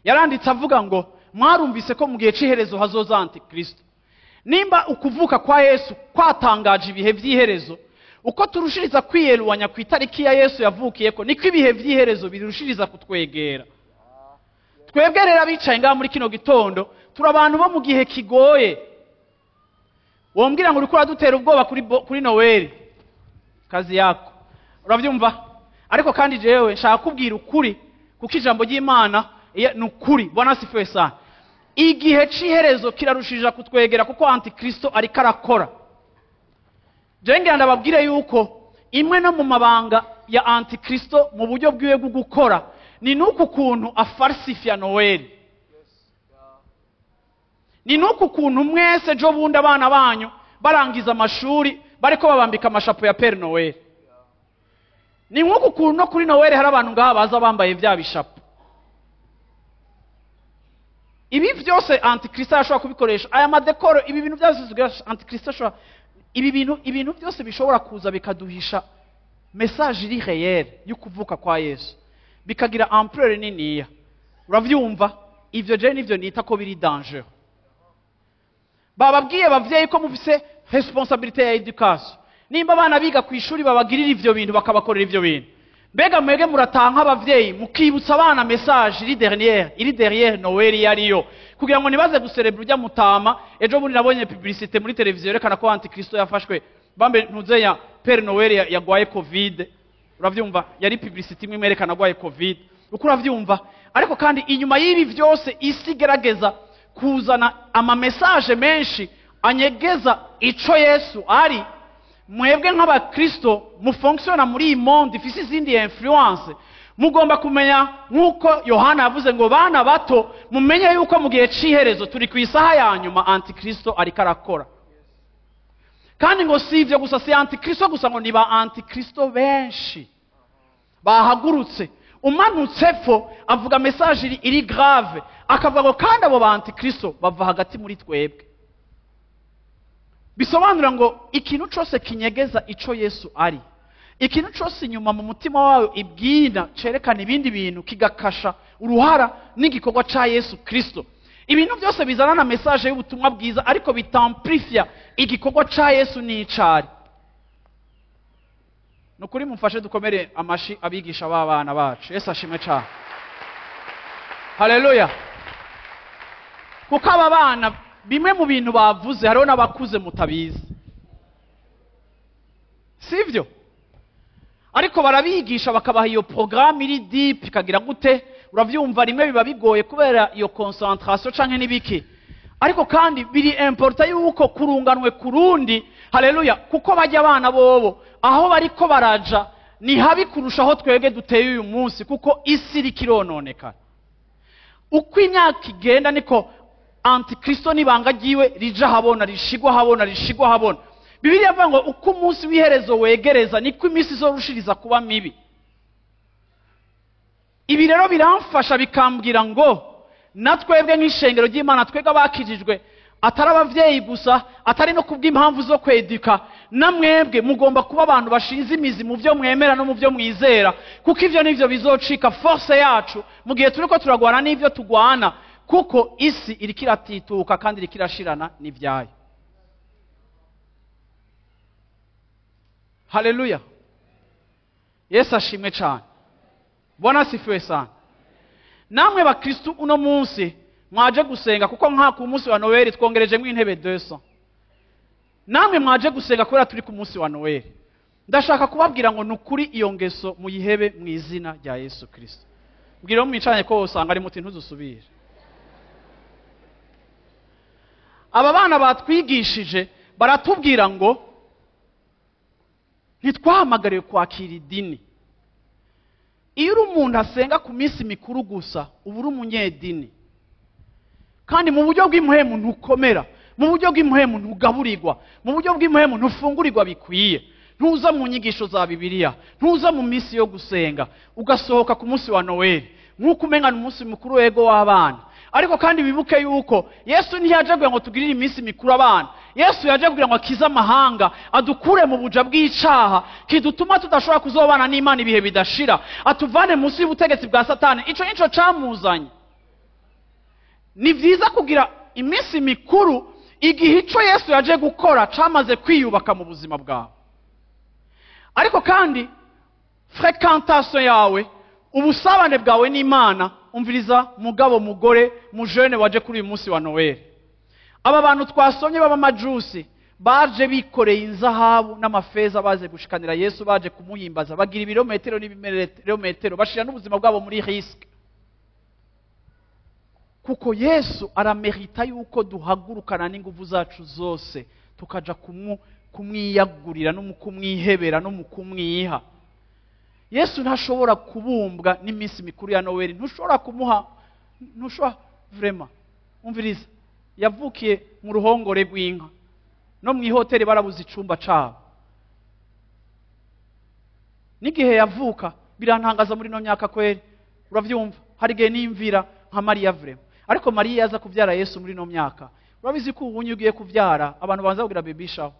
Yaranditse avuga ngo mwarumvise ko mu gihe c'iherezo hazoza Antikristo. Nimba ukuvuka kwa Yesu kwatangaje ibihe vy'iherezo, uko turushiriza kwiyeruwanya ku itariki ya Yesu yavukiyeko, niko ibihe vy'iherezo birushiriza kutwegera. Twebwe rero abicaye ngaha muri kino gitondo turi abantu bo mu gihe kigoye. Wombwira ngo uriko uradutera ubwoba kuri Noel, kazi yako, uravyumva? Ariko kandi jewe nshaka kubwira ukuri, kuko ijambo ry'Imana ni ukuri. Bwana asifiwe sana. Igihe c'iherezo kirarushije kutwegera kuko Antikristo ariko arakora. Jewe ngira ndababwire yuko imwe no mu mabanga ya Antikristo mu buryo bwiwe bwo gukora ni nuku kuntu afarsifia Noel. Ni nuku kuntu mwese jo bundi abana banyu barangiza amashuri bariko babambika amashapo ya Père Noel. Ni nkuku kuntu no kuri Noel hari abantu ngaha baza bambaye vya bishapo. Ibi vyose Antikristo ashobora kubikoresha. Aya madekoro, ibi bintu byose Antikristo ashobora, ibi bintu, ibintu byose bishobora kuza bikaduhisha message iri réelle y'ukuvuka kwa Yesu, bikagira ampleur niniya. Uravyumva? Ivyo je nivyo nita ko biri danger. Bababwiye bavyeyi ko mufise responsabilité ya education. Nimba abana biga ku ishuri babagirira ivyo bintu bakabakorera ivyo bintu, mbega mwege muratanka abavyeyi mukibutsa abana message iri dernière, iri derrière Noel yariyo, kugira ngo nibaze guserebra ujya mutama. Ejo bundi nabonye publicité muri televiziyo yerekana ko Antikristo yafashwe, bambe ntuzeya Père Noel yagwaye Covid. Uravyumva? Yari publicité imwe imerekana agwaye Covid. Uko uravyumva? Ariko kandi inyuma y'ibi vyose isi igerageza kuzana ama message menshi anyegeza ico Yesu ari. Mwebwe nk'abakristo mufonctiona muri iyi monde ifise izindi influence, mugomba kumenya nk'uko Yohana yavuze ngo bana bato mumenye yuko mu gihe c'iherezo turi ku isaha ya nyuma Antikristo ariko arakora. Kandi ngo si ivyo gusa, si Antikristo gusa, ngo ni ba Antikristo benshi bahagurutse. Umanutse pfo avuga message iri grave, akavuga ngo kandi abo ba Antikristo bava hagati muri twebwe. Bisobanura ngo ikintu cose kinyegeza ico Yesu ari, ikintu cose inyuma mu mutima wawe ibwina cerekana ibindi bintu kigakasha uruhara n'igikorwa ca Yesu Kristo. Ibintu byose bizana na message y'ubutumwa bwiza ariko bitamplifia igikorwa ca Yesu n'icari. Nukuri mumfashe dukomere amashi abigisha b'abana bacu. Yesu ashimwe cyane. Haleluya. Kuko aba bana bimwe mu bintu bavuze hariho n'abakuze mutabizi, sivyo? Ariko barabigisha bakabaha iyo programme iri deep ikagira gute, uravyumva? Rimwe biba bigoye kubera iyo concentration canke nibiki, ariko kandi biri important yuko kurunganwe kurundi. Haleluya. Kuko bajya abana bobo aho bariko baraja ni habi kurushaho twebwe duteye uyu munsi, kuko isi iriko irononekara. Uko imyaka igenda niko Antikristo n'ibanga ryiwe rija habona, rishigwa habona, rishigwa habona. Bibiliya ivuga ngo uko umunsi w'iherezo wegereza niko iminsi izorushiriza kuba mibi. Ibi rero biramfasha bikambwira ngo natwebwe nk'ishengero ry'Imana, twebwe abakijijwe, atari abavyeyi gusa, atari no kubw'impamvu zo kwedika, namwebwe mugomba kuba abantu bashinze imizi mu byo mwemera no mu byo mwizera, kuko ivyo nivyo bizocika force yacu mu gihe turiko turagwana n'ivyo tugwana, kuko isi iriko iratituka kandi iriko irashirana n'ivyayo. Haleluya. Yesu ashimwe cyane. Bwana asifiwe sana. Namwe bakristu uno munsi mwaje gusenga, kuko nka ku munsi wa Noel twongerejemo intebe 200. Namwe mwaje gusenga kubera turi ku munsi wa Noel. Ndashaka kubabwira ngo nukuri iyo ngeso muyihebe mu izina rya Yesu Kristo. Mbwira mwicanye ko usanga ari muti ntuzusubire. Aba bana batwigishije baratubwira ngo ntitwahamagariwe kwakira idini. Iyo uri umuntu asenga ku minsi mikuru gusa, uba uri umunyedini. Kandi mu buryo bw'impwemu ntukomera, mu buryo bw'impwemu ntugaburirwa, mu buryo bw'impwemu ntufungurirwa bikwiye. Ntuza mu nyigisho za Bibiliya, ntuza mu minsi yo gusenga, ugasohoka ku munsi wa Noel nk'uko umenga ni umunsi mukuru wego w'abana. Ariko kandi wibuke yuko Yesu ntiyaje kugira ngo tugirire iminsi mikuru abana. Yesu yaje kugira ngo akize amahanga, adukure mu buja bw'icaha kidutuma tudashobora kuzobana n'Imana ibihe bidashira, atuvane munsi y'ubutegetsi bwa Satani. Ico nico camuzanye. Ni vyiza kugira iminsi mikuru igihe ico Yesu yaje gukora camaze kwiyubaka mu buzima bwawe. Ariko kandi fréquentation yawe, ubusabane bwawe n'Imana, umviriza mugabo, mugore, mujene waje kuri uyu munsi wa Noel. Aba bantu twasomye b'abamajusi baje bikoreye inzahabu n'amafeza, baje gushikanira Yesu, baje kumuhimbaza, bagira ibirometero n'ibimetero, bashira n'ubuzima bwabo muri risque. Kuko Yesu aramerita yuko duhagurukana n'inguvu zacu zose tukaja kumwiyagurira no kumwihebera no kumwiha. Yesu ntashobora kubumbwa n'iminsi mikuru ya Noel, ntushobora kumuha, ntushobora vraiment. Umviriza, yavukiye mu ruhongore rw'inka, no mu ihoteli barabuze icumba cabo. N'igihe yavuka birantangaza muri no myaka kweri, uravyumva, hari igihe nimvira nka Mariya vraiment. Ariko Mariya yaza kuvyara Yesu muri no myaka, urabizi ko ubunye ugiye kuvyara abantu banza kugira baby shower.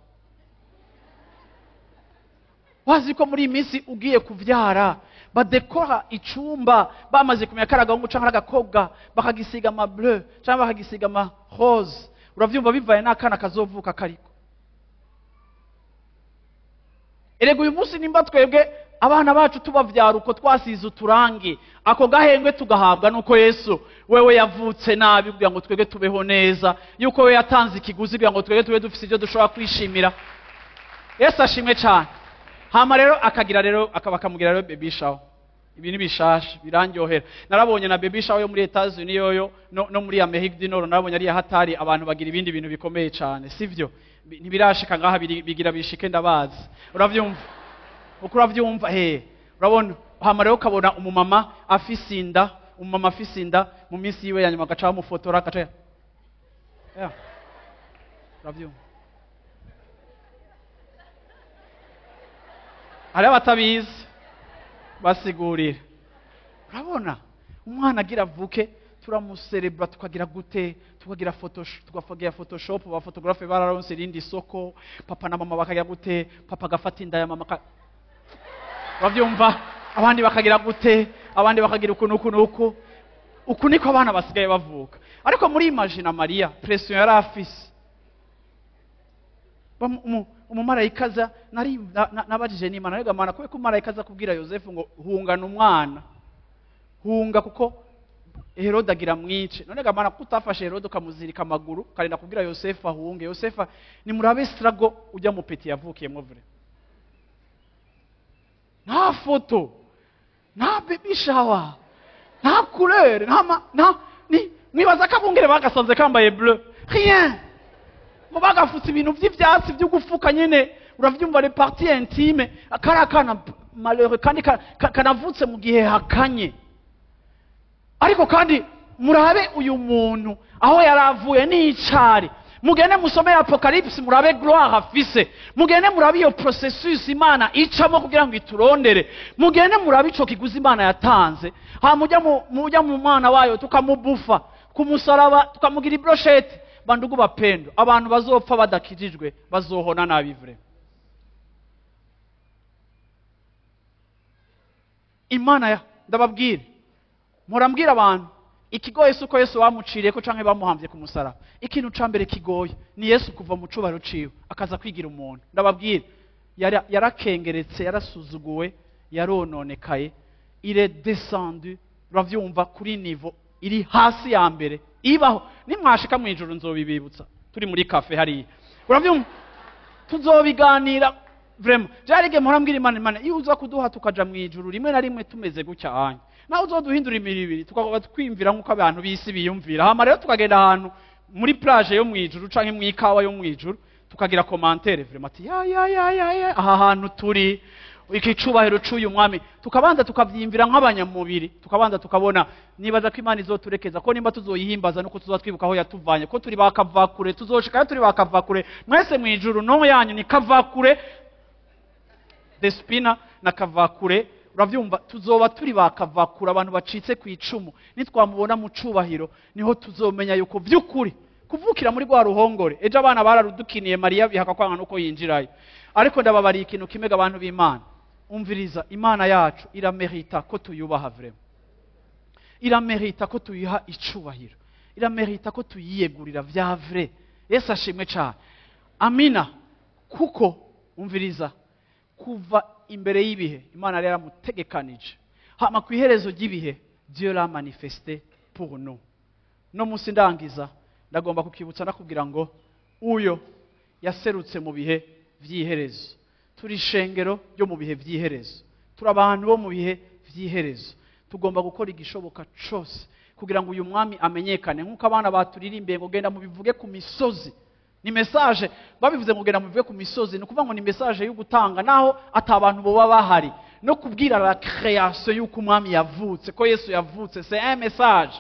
Wazi ko muri iyi minsi ugiye kuvyara badekora icumba bamaze kumenya ko ari agahungu canke ari agakobwa, bakagisiga ama bleu canke bakagisiga ama rose. Uravyumva, bivaye n'akana kazovuka kariko. Erega uyu munsi nimba twebwe abana bacu tubavyara uko twasize uturangi, ako gahengwe tugahabwa nuko Yesu wewe yavutse nabi kugira ngo twebwe tubeho neza, yuko we yatanze ikiguzi kugira ngo twebwe tube dufise ivyo dushobora kwishimira. Yesu ashimwe cane. Hama rero akagira rero akaba akamugira rero baby shower. Ibi ni bishasha birandyohera. Narabonye na baby shower yo muri Etats-Unis yoyo no muri Amerique du Nord, narabonye ari hatari, abantu bagira ibindi bintu bikomeye cane, sivyo? Ntibirashika ngaha, bigira bishike ndabazi. Uravyumva? Uko uravyumva he? Urabona hama rero ukabona umumama afise inda, umumama afise inda mu minsi yiwe ya nyuma agaca bamufotora agaca. Yeah. Uravyumva? Hari abatabizi basigurira. Urabona umwana agira avuke turamuserebra, tukagira gute, tukagira photoshop, tukagira photoshop, ba photographe bararonse irindi soko, papa na mama bakagira gute, papa agafata inda ya mama uravyumva, abandi bakagira gute, abandi bakagira uku nuku nuku. Uku niko abana basigaye bavuka. Ariko muri imagine Maria pression yari afise. Umumarayika aza, nari nabajije n'Imana, ariko Imana kubera ko umumarayika aza kubwira Yosefu ngo hungana umwana, hunga kuko Herode agira mwice. None ga Mana ko utafashe Herode ukamuzirika amaguru ukarinda kubwira Yosefu ahunge. Yosefu ni murabe strago ujya mu peti yavukiyemo vure. Nta foto, nta baby shower, nta couleur, nta nta ni mwibaza ko abungere bagasanze kambaye bleu, rien. Ngo bagafutse ibintu vy'ivyatsi vyo gufuka nyene, uravyumva, les parties intimes, kari akana malheureux kandi kanavutse mu gihe hakanye. Ariko kandi murabe uyu muntu aho yaravuye n'icari. Mugende musome Apocalypse murabe gloire afise. Mugende murabe iyo processus Imana icamo kugira ngo iturondere. Mugende murabe ico kiguzi Imana yatanze. Ha mujya mu mwana wayo tukamubufa ku musaraba, tukamugira ibrochette. Bandugu bapendo, abantu bazopfa badakijijwe bazohona nabi vre. Imana ya ndababwira, murambwira abantu ikigoye suko Yesu bamuciriye ko canke bamuhamvye ku musaraba. Ikintu ca mbere kigoye ni Yesu kuva mu cubahiro ciwe akaza kwigira umuntu. Ndababwira, yarakengeretse, yarasuzuguwe, yarononekaye. Il est descendu, uravyumva, kuri niveau iri hasi ya mbere ibaho. Nimwashika mu ijuru nzobibibutsa turi muri café hariya, uravyumva, tuzobiganira. Vraiment, byarige mpora mbwira Imana: Imana, iyo uza kuduha tukaja mu ijuru rimwe na rimwe tumeze gutya anya, nawe uzoduhindura imibiri tukaba twiyumvira nk'uko abantu b'isi biyumvira, hama rero tukagenda ahantu muri plage yo mu ijuru canke mu ikawa yo mu ijuru, tukagira commentaire vraiment ati: "Ya ya ya ya ya, aha hantu turi, iki cubahiro c'uyu mwami." Tukabanza tukavyiyumvira nk'abanyamubiri, tukabanza tukabona. Nibaza ko Imana izoturekeza ko nimba tuzoyihimbaza nuko tuzoba twibuka aho yatuvanye, ko turi bakavakure. Tuzoshikayo turi bakavakure mwese mu ijuru. No yanyu ni kavakure Despina na kavakure, uravyumva, tuzoba turi bakavakure, abantu bacitse ku icumu. Nitwamubona mu cubahiro niho tuzomenya yuko vy'ukuri kuvukira muri rwa ruhongore. Ejo abana bararudukiniye, Mariya bihaka kwanga nuko yinjirayo. Ariko ndababariye ikintu kimwe, abantu b'Imana, umviriza: Imana yacu iramerita ko tuyubaha, vraiment iramerita ko tuyiha icubahiro, iramerita ko tuyiyegurira vya vrai. Yesu ashimwe cyane, amina. Kuko umviriza, kuva imbere y'ibihe Imana yari yaramutegekanije, hama ku iherezo ry'ibihe Dieu l'a manifesté pour nous. No munsi ndangiza, ndagomba kukibutsa, ndakubwira ngo uyo yaserutse mu bihe vy'iherezo. Turi ishengero ryo mu bihe vy'iherezo, turi abantu bo mu bihe vy'iherezo. Tugomba gukora igishoboka cose kugira ngo uyu mwami amenyekane, nk'uko abana baturirimbiye ngo: "Genda mubivuge ku misozi." Ni message babivuze ngo: "Genda mubivuge ku misozi." Ni ukuvuga ngo ni message yo gutanga naho ata bantu boba bahari, no kubwira la création y'uko umwami yavutse, ko Yesu yavutse. C'est un message.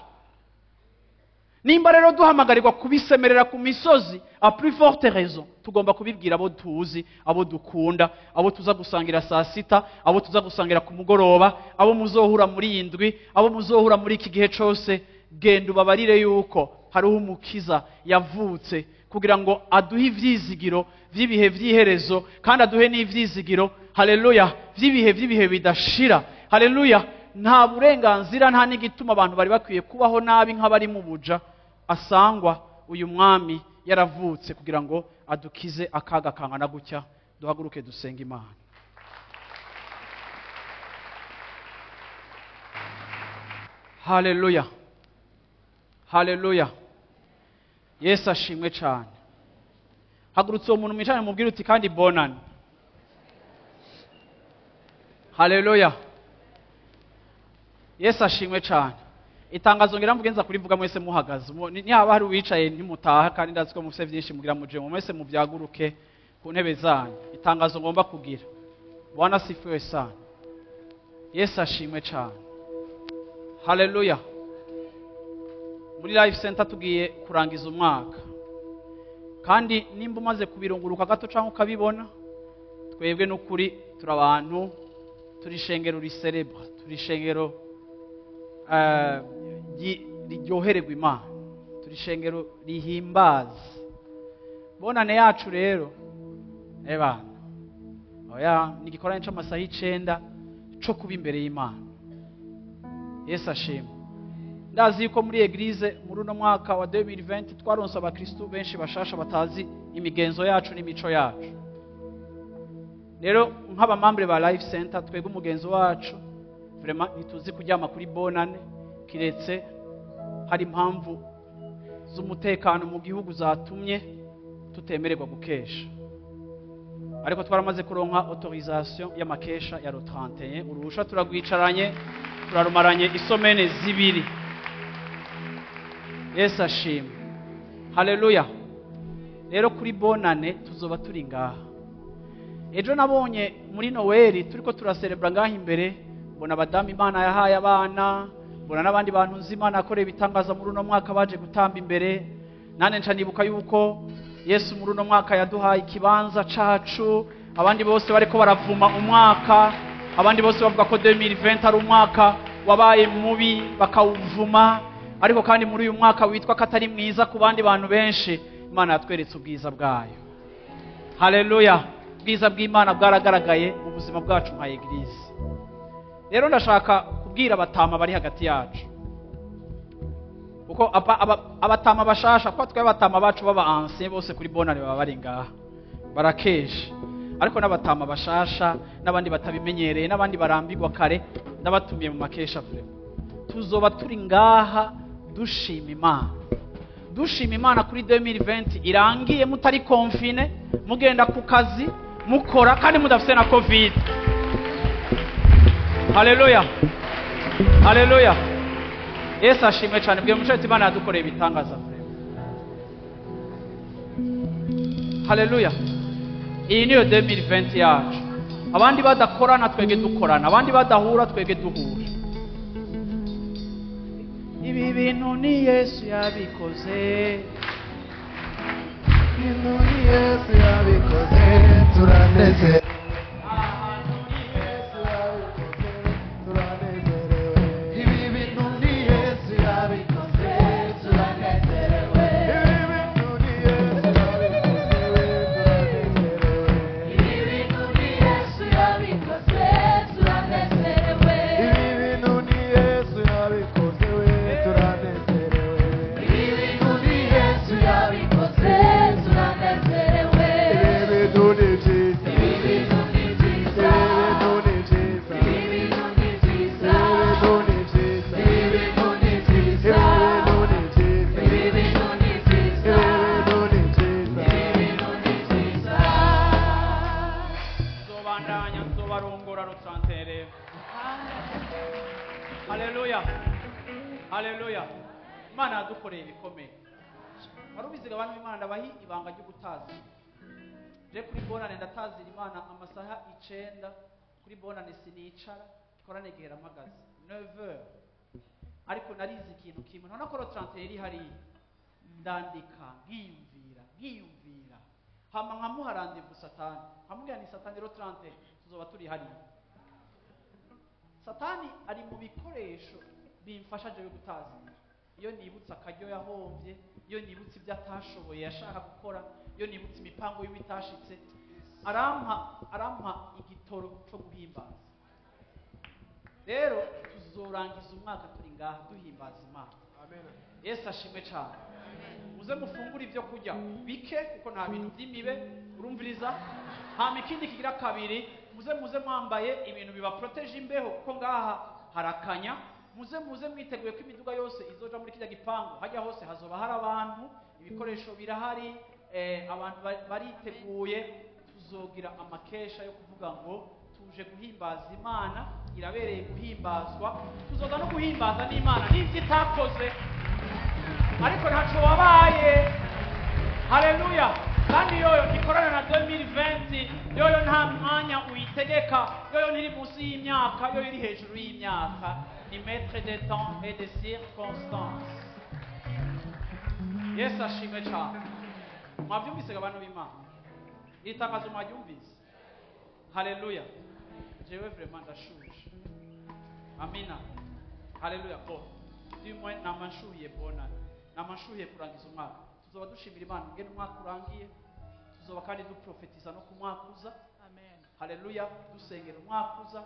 Nimba rero duhamagarirwa kubisemerera ku misozi, à plus forte raison tugomba kubibwira abo tuzi, abo dukunda, abo tuza gusangira saa sita, abo tuza gusangira ku mugoroba, abo muzohura muri iyi ndwi, abo muzohura muri iki gihe cose. Genda ubabarire yuko hariho umukiza yavutse kugira ngo aduhe ivyizigiro vy'ibihe vy'iherezo, kandi aduhe n'ivyizigiro, haleluya, vy'ibihe vy'ibihe bidashira. Haleluya! Nta burenganzira, nta n'igituma abantu bari bakwiye kubaho nabi nk'abari mu buja asangwa uyu mwami yaravutse kugira ngo adukize akaga kangana gutya. Duhaguruke dusenga Imana. Haleluya, haleluya, Yesu ashimwe cyane. Hagurutse uwo muntu mwicarane, mubwire uti: "Kandi bonane." Haleluya, Yesu ashimwe cyane. Itangazo ngira mvuge, nza kurivuga mwese muhagaze. Nihaba hari uwicaye ntimutaha, kandi ndazi ko mufise byinshi mugira muje mu mwese mubyaguruke ku ntebe zanyu. Itangazo ngomba kugira. Bwana sifiwe sana, Yesu ashimwe cyane, haleluya. Muri Life Center tugiye kurangiza umwaka, kandi nimba umaze kubirunguruka gato cyangwa ukabibona, twebwe n'ukuri turi abantu, turi ishengero riserebwa, turi ishengero riryohererwa Imana, turi ishengero rihimbaza. Bonane yacu rero, ebana, oya, ni igikorane c'amasaha 9 co kuba imbere y'Imana. Yesu ashimwe. Ndazi yuko muri église muri uno mwaka wa 2020 twaronse abakristu benshi bashasha batazi imigenzo yacu n'imico yacu. Rero nk'aba membres ba Life Center, twebwe umugenzo wacu vraiment ntituzi kuryama kuri bonane, kiretse hari impamvu z'umutekano mu gihugu zatumye tutemererwa gukesha. Ariko twaramaze kuronka autorisation y'amakesha ya le 31. Uruhusha turagwicaranye, turarumaranye i semaines 2. Yesu ashimwe, haleluya. Rero kuri bonane tuzoba turi ngaha. Ejo nabonye muri Noweli turiko turaserebra ngaha imbere, mbona abadamu Imana yahaye abana, mbona n'abandi bantu nzi Imana yakoreye ibitangaza muri uno mwaka baje gutamba imbere. Nane nca nibuka yuko Yesu muri uno mwaka yaduhaye ikibanza cacu. Abandi bose bariko baravuma umwaka, abandi bose bavuga ko 2020 ari umwaka wabaye mubi, bakawuvuma. Ariko kandi muri uyu mwaka witwa ko atari mwiza ku bandi bantu benshi, Imana yatweretse ubwiza bwayo. Haleluya! Ubwiza bw'Imana bwaragaragaye mu buzima bwacu nka église. Rero ndashaka kubwira abatama bari hagati yacu, kuko abatama bashasha, kuko twe abatama bacu baba anciens bose kuri bonane baba bari ngaha barakeje, ariko n'abatama bashasha n'abandi batabimenyereye n'abandi barambirwa kare. Ndabatumiye mu makesha vraiment. Tuzoba turi ngaha dushima Imana, dushima Imana kuri 2020 irangiye mutari confiné, mugenda ku kazi, mukora kandi mudafise na COVID. Haleluya, haleluya! Yesu ashimwe cyane. Bwiye muco ati Imana yadukoreye ibitangaza vraiment. Haleluya! Iyi niyo 2020 yacu. Abandi badakorana, twege dukorana. Abandi badahura, twege duhura. Ibi bintu ni Yesu yabikoze. Ibintu ni Yesu yabikoze, turanezerewe. Ahantu ni Yesu yabikoze, turanezerewe. Ibi bintu ni Yesu yabikoze, turanezerewe. Ibi bintu ni Yesu yabikoze, turanezerewe. Ibi bintu ni Yesu yabikoze, turanezerewe. Ibi bintu ni Yesu yabikoze, turanezerewe. Ibi bintu ni Yesu yabikoze, turanezerewe. Ibi bintu ni byiza. Ibi bintu ni byiza. Ibi bintu ni byiza. Ibi bintu ni byiza. Ibi bintu ni byiza. Ibi bintu ni byiza. Ibi bintu ni byiza. Ibi bintu ni byiza. Ibi bintu ni byiza. Ibi bintu ni byiza. Nzobandanya, nzobarongora rutrantere. Haleluya, haleluya! Imana yadukoreye ibikomeye. Wari ubiziga, abantu b'Imana? Ndabahi ibanga ryo gutazira. Je kuri bonane ndatazira Imana amasaha 9. Kuri bonane sinicara, ikorane gihera mpagaze 9h. Ariko narize ikintu kimwe, none ko le 31 iri hariya, ndandika, nkiyumvira, nkiyumvira, hama nkamuha rendez-vous Satani, nkamubwira ni Satani, le 31 tuzoba turi hariya. Satani ari mu bikoresho bimfasha jewe gutazira. Iyo nibutse akaryo yahombye, iyo nibutse ibyo atashoboye yashaka gukora, iyo nibutse imipango yiwe itashitse, arampa igitoro cyo guhimbaza. Rero tuzorangiza umwaka turi ngaha duhimbaza Imana. Yesu ashimwe cyane. Muze mufungure ibyo kurya bike, kuko nta bintu by'imibe urumviriza. Hama ikindi kigira kabiri, muze mwambaye ibintu bibaproteje imbeho, kuko ngaha harakanya. Muze mwiteguye ko imiduga yose izoja muri kirya gipangu, hajya hose hazoba hari abantu, ibikoresho birahari, abantu bariteguye. Tuzogira amakesha yo kuvuga ngo tuje guhimbaza Imana, irabereye guhimbazwa. Tuzoza no guhimbaza n'Imana n'ibyo itakoze, ariko ntaco wabaye. Haleluya! Kandi yoyo ntikorana na 2020. Yoyo nta mwanya uyitegeka. Yoyo ntiri munsi y'imyaka, yoyo iri hejuru y'imyaka. Ni maître des temps et des circonstances. Yesu ashimwe cyane. Mwabyumvise, abantu b'Imana? Iri tangazo mwaryumvise? Haleluya! Jewe vraiment ndashuje. Amina, haleluya! Bo du moins nama nshuhiye bonane, nama nshuhiye kurangiza umwaka. Tuzoba dushimira Imana ngene umwaka urangiye. Tuzoba kandi duprofetiza no ku mwaka uza. Haleluya! Dusengera umwaka uza,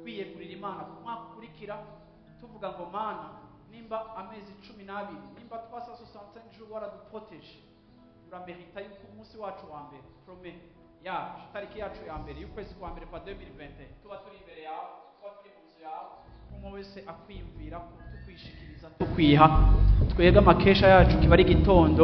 twiyegurira Imana ku mwaka ukurikira, tuvuga ngo Mana, nimba amezi 12, nimba 365 jours waraduproteje, uramerita yuko umunsi wacu wa mbere, premier yacu, tariki yacu ya mbere y'ukwezi kwa mbere kwa 2021, tuba turi imbere yawe, tuba turi mu nzu yawe, umwe wese akwiyumvira ko tukwishikiriza, tukwiha. Twebwe amakesha yacu kiba ari igitondo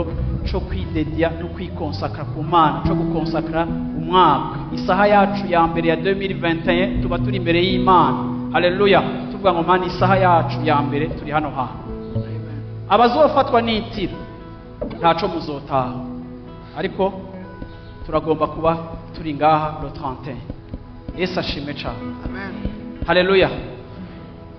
co kwidedia no kwikonsakra ku Mana, co gukonsakra umwaka. Isaha yacu ya mbere ya 2021 tuba turi imbere y'Imana. Haleluya! Tuvuga ngo Mana, isaha yacu ya mbere turi hano hantu. Abazofatwa n'itiro ntaco muzotaha, ariko turagomba kuba turi ngaha le 31. Yesu ashimwe cane. Haleluya!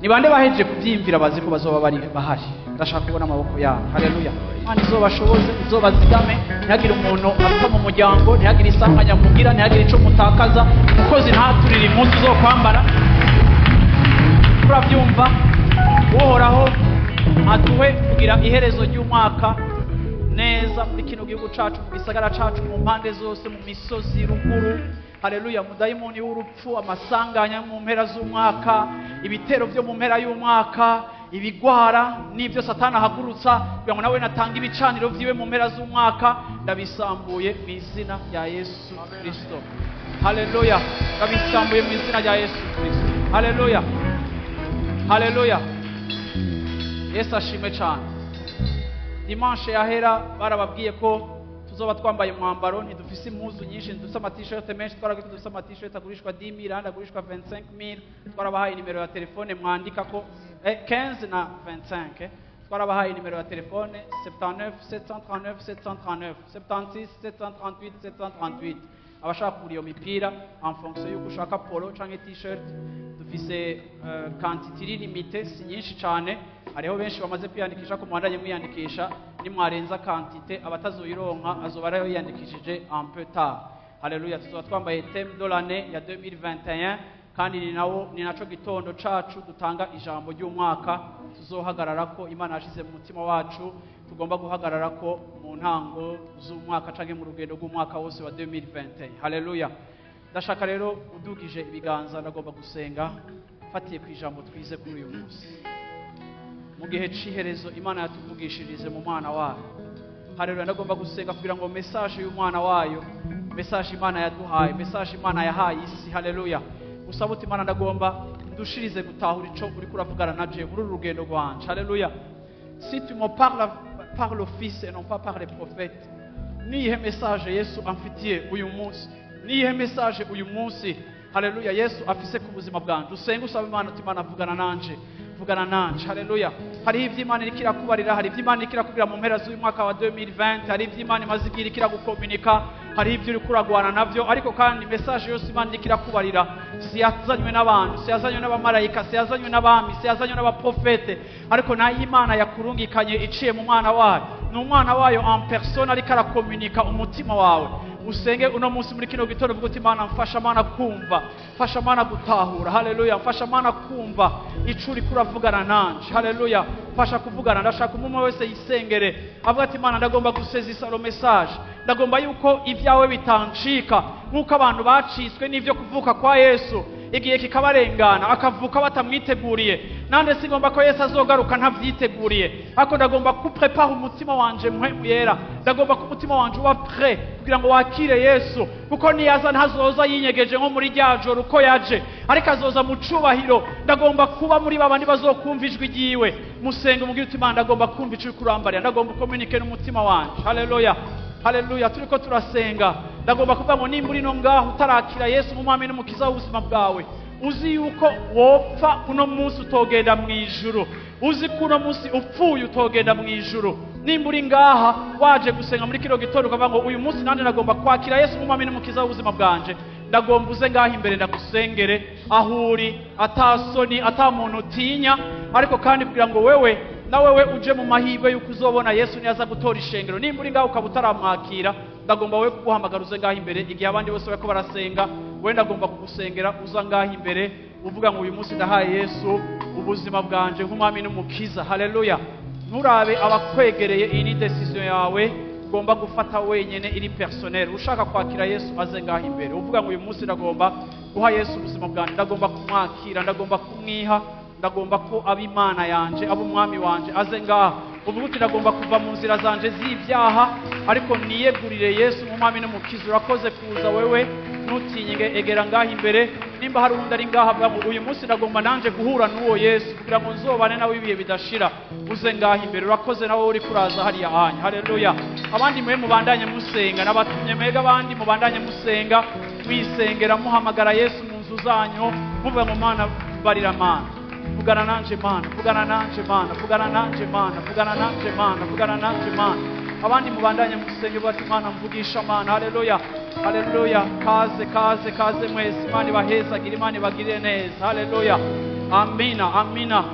Ni bande bahejeje kubyiyumvira, bazi ko bazoba bari bahari? Ndashaka kubona amaboko yabo. Haleluya! Imana izobashoboze, izobazigame, ntihagire umuntu apfa mu muryango, ntihagire isanganya mugira, ntihagire ico mutakaza. Umukozi ntaturire impuzu zo kwambara. Turabyumva. Uhoraho aduhe kugira iherezo ry'umwaka neza muri kino gihugu cacu, mu gisagara cacu, mu mpande zose, mu misozi ruguru. Haleluya! Mudayimoni w'urupfu, amasanganya mu mpera z'umwaka, ibitero byo mu mpera y'umwaka, ibigwara n'ibyo Satani ahagurutsa kugira ngo nawe natanga ibicaniro vyiwe mu mpera z'umwaka, ndabisambuye mu izina rya Yesu Kristo. Haleluya! Ndabisambuye mu izina rya Yesu Kristo. Haleluya! Haleluya, Yesu ashimwe cyane. Dimanche yahera barababwiye ko tuzoba twambaye umwambaro. Ntidufise impuzu nyinshi, ntidufise ama-t-shirt menshi. Twarabwiye ko dufise ama-t-shirt agurishwa 10 000, ahandi agurishwa 25 000. Twarabahaye nimero ya telefone mwandika ko 15 na 25. Twarabahaye nimero ya telefone 79 739 739, 76 738 738. Abashaka kugura iyo mipira en fonction y'uko ushaka, polo canke t-shirt, dufise quantité iri limitée, si nyinshi cane. Hariho benshi bamaze kwiyandikisha, ko mubandanye mwiyandikisha. Nimwarenza quantité, abatazoyironka azoba ariho yiyandikishije un peu tard. Haleluya. Tuzoba twambaye thème de l'année ya 2021, kandi ni nawo, ni naco gitondo cacu dutanga ijambo ry'umwaka tuzohagarara ko Imana yashize mu mutima wacu tugomba guhagarara ko mu ntango z'umwaka canke mu rugendo rw'umwaka wose wa 2021. Haleluya. Ndashaka rero udugije ibiganza, ndagomba gusenga fatiye ku ijambo twize kuri uyu munsi. Mu gihe c'iherezo Imana yatuvugishirize mu mwana wayo. Haleluya. Ndagomba gusenga kugira ngo message y'umwana wayo, message Imana yaduhaye, message Imana yahaye isi, haleluya, usaba uti: "Imana, ndagomba ndushirize gutahura ico uriko uravugana na je muri uru rugendo rwanje." Haleluya. Si tu me parles par le Fils et non pas par les prophètes, niyihe message Yesu amfitiye uyu munsi? Niyihe message uyu munsi, haleluya, Yesu afise ku buzima bwanje? Usenge usaba Imana uti: "Imana, vugana nanje, vugana nanje." Haleluya. Hariho ivyo Imana iriko irakubarira, hari ivyo Imana iriko irakubwira mu mpera z'uyu mwaka wa 2020, hari ivyo Imana imaze igihe iriko iragukominika, hariho ivyo uriko uragwana navyo. Ariko kandi message yose Imana iriko irakubarira si yazanywe n'abantu, si yazanywe n'abamarayika, si yazanywe n'abami, si yazanywe n'abaprofete, ariko nayo Imana yakurungikanye iciye mu mwana wayo. Ni umwana wayo en personne ariko arakominika umutima wawe. Usenge uno munsi muri kino gitondo uvuga uti: "Mana, mfasha, Mana, kumva, mfasha, Mana, gutahura. Haleluya, mfasha, Mana, kumva ico uriko uravugana nanje. Haleluya, mfasha kuvugana." Ndashaka umwe wese yisengere avuga ati: "Mana, ndagomba gusezisa le message, ndagomba yuko ibyawe bitancika nk'uko abantu bacitswe n'ivyo kuvuka kwa Yesu, igihe kikabarengana, akavuka batamwiteguriye. Nande singomba ko Yesu azogaruka ntavyiteguriye, ariko ndagomba kuprepara umutima wanje Mpwemu Yera. Ndagomba ko umutima wanje uba prêt kugira ngo wakire Yesu, kuko niyaza ntazoza yinyegeje nko muri rya joro uko yaje, ariko azoza mu cubahiro. Ndagomba kuba muri babandi bazokumva ijwi ryiwe." Musenga umubwire uti: "Imana, ndagomba kumva ico uriko urambarira, ndagomba ukomunike n'umutima wanje." Haleluya, haleluya. Turiko turasenga, ndagomba kuvuga ngo nimba uri no ngaho utarakira Yesu nk'umwami n'umukiza w'ubuzima bwawe, uzi yuko wopfa uno munsi utogenda mu ijuru, uzi ko uno munsi upfuye utogenda mu ijuru, nimba uri ngaha waje gusenga muri kino gitondo ukavuga ngo: "Uyu munsi nanjye ndagomba kwakira Yesu nk'umwami n'umukiza w'ubuzima bwanje," ndagomba uze ngaha imbere ndagusengere aho uri, atasoni, ata muntu utinya, ariko kandi kugira ngo wewe na wewe uje mu mahirwe y'uko uzobona Yesu niyaza gutora ishengero. Nimba uri ngaho ukaba utaramwakira, ndagomba wowe kuguhamagara uze ngaho imbere. Igihe abandi bose bariko barasenga, we ndagomba kugusengera. Uza ngaho imbere uvuga ngo: "Uyu munsi ndahaye Yesu ubuzima bwanje nk'umwami n'umukiza." Haleluya. Nturabe abakwegereye, iyi ni décision yawe ugomba gufata wenyine, iri personnel. Ushaka kwakira Yesu aze ngaho imbere, uvuga ngo: "Uyu munsi ndagomba guha Yesu ubuzima bwanjye, ndagomba kumwakira, ndagomba kumwiha, ndagomba ko aba Imana yanje, aba umwami wanje." Aze ngaha uvuga uti: "Ndagomba kuva mu nzira zanje z'ibyaha, ariko niyegurire Yesu nk'umwami n'umukiza." Urakoze kuza wewe, ntutinye, egera ngaha imbere. Nimba hari uwundi ari ngaha avuga ngo: "Uyu munsi ndagomba nanje guhura n'uwo Yesu kugira ngo nzobane nawe ibihe bidashira," uze ngaha imbere. Urakoze nawe uri kuraza hariya hanya. Haleluya. Abandi mwe mubandanye musenga, nabatumye mwega. Abandi mubandanye musenga, mwisengera, muhamagara Yesu mu nzu zanyu, muvuga ngo: "Mana, barira, Mana, vugana nanje, Mana, vugana nanje, Mana, vugana nanje, Mana, vugana nanje, Mana, vugana nanje, Mana." Abandi mubandanye musenge bati: "Mana, mvugisha, Mana." Haleluya, haleluya. Kaze, kaze, kaze mwese. Imana ibahezagire, Imana ibagirire neza. Haleluya. Amina, amina.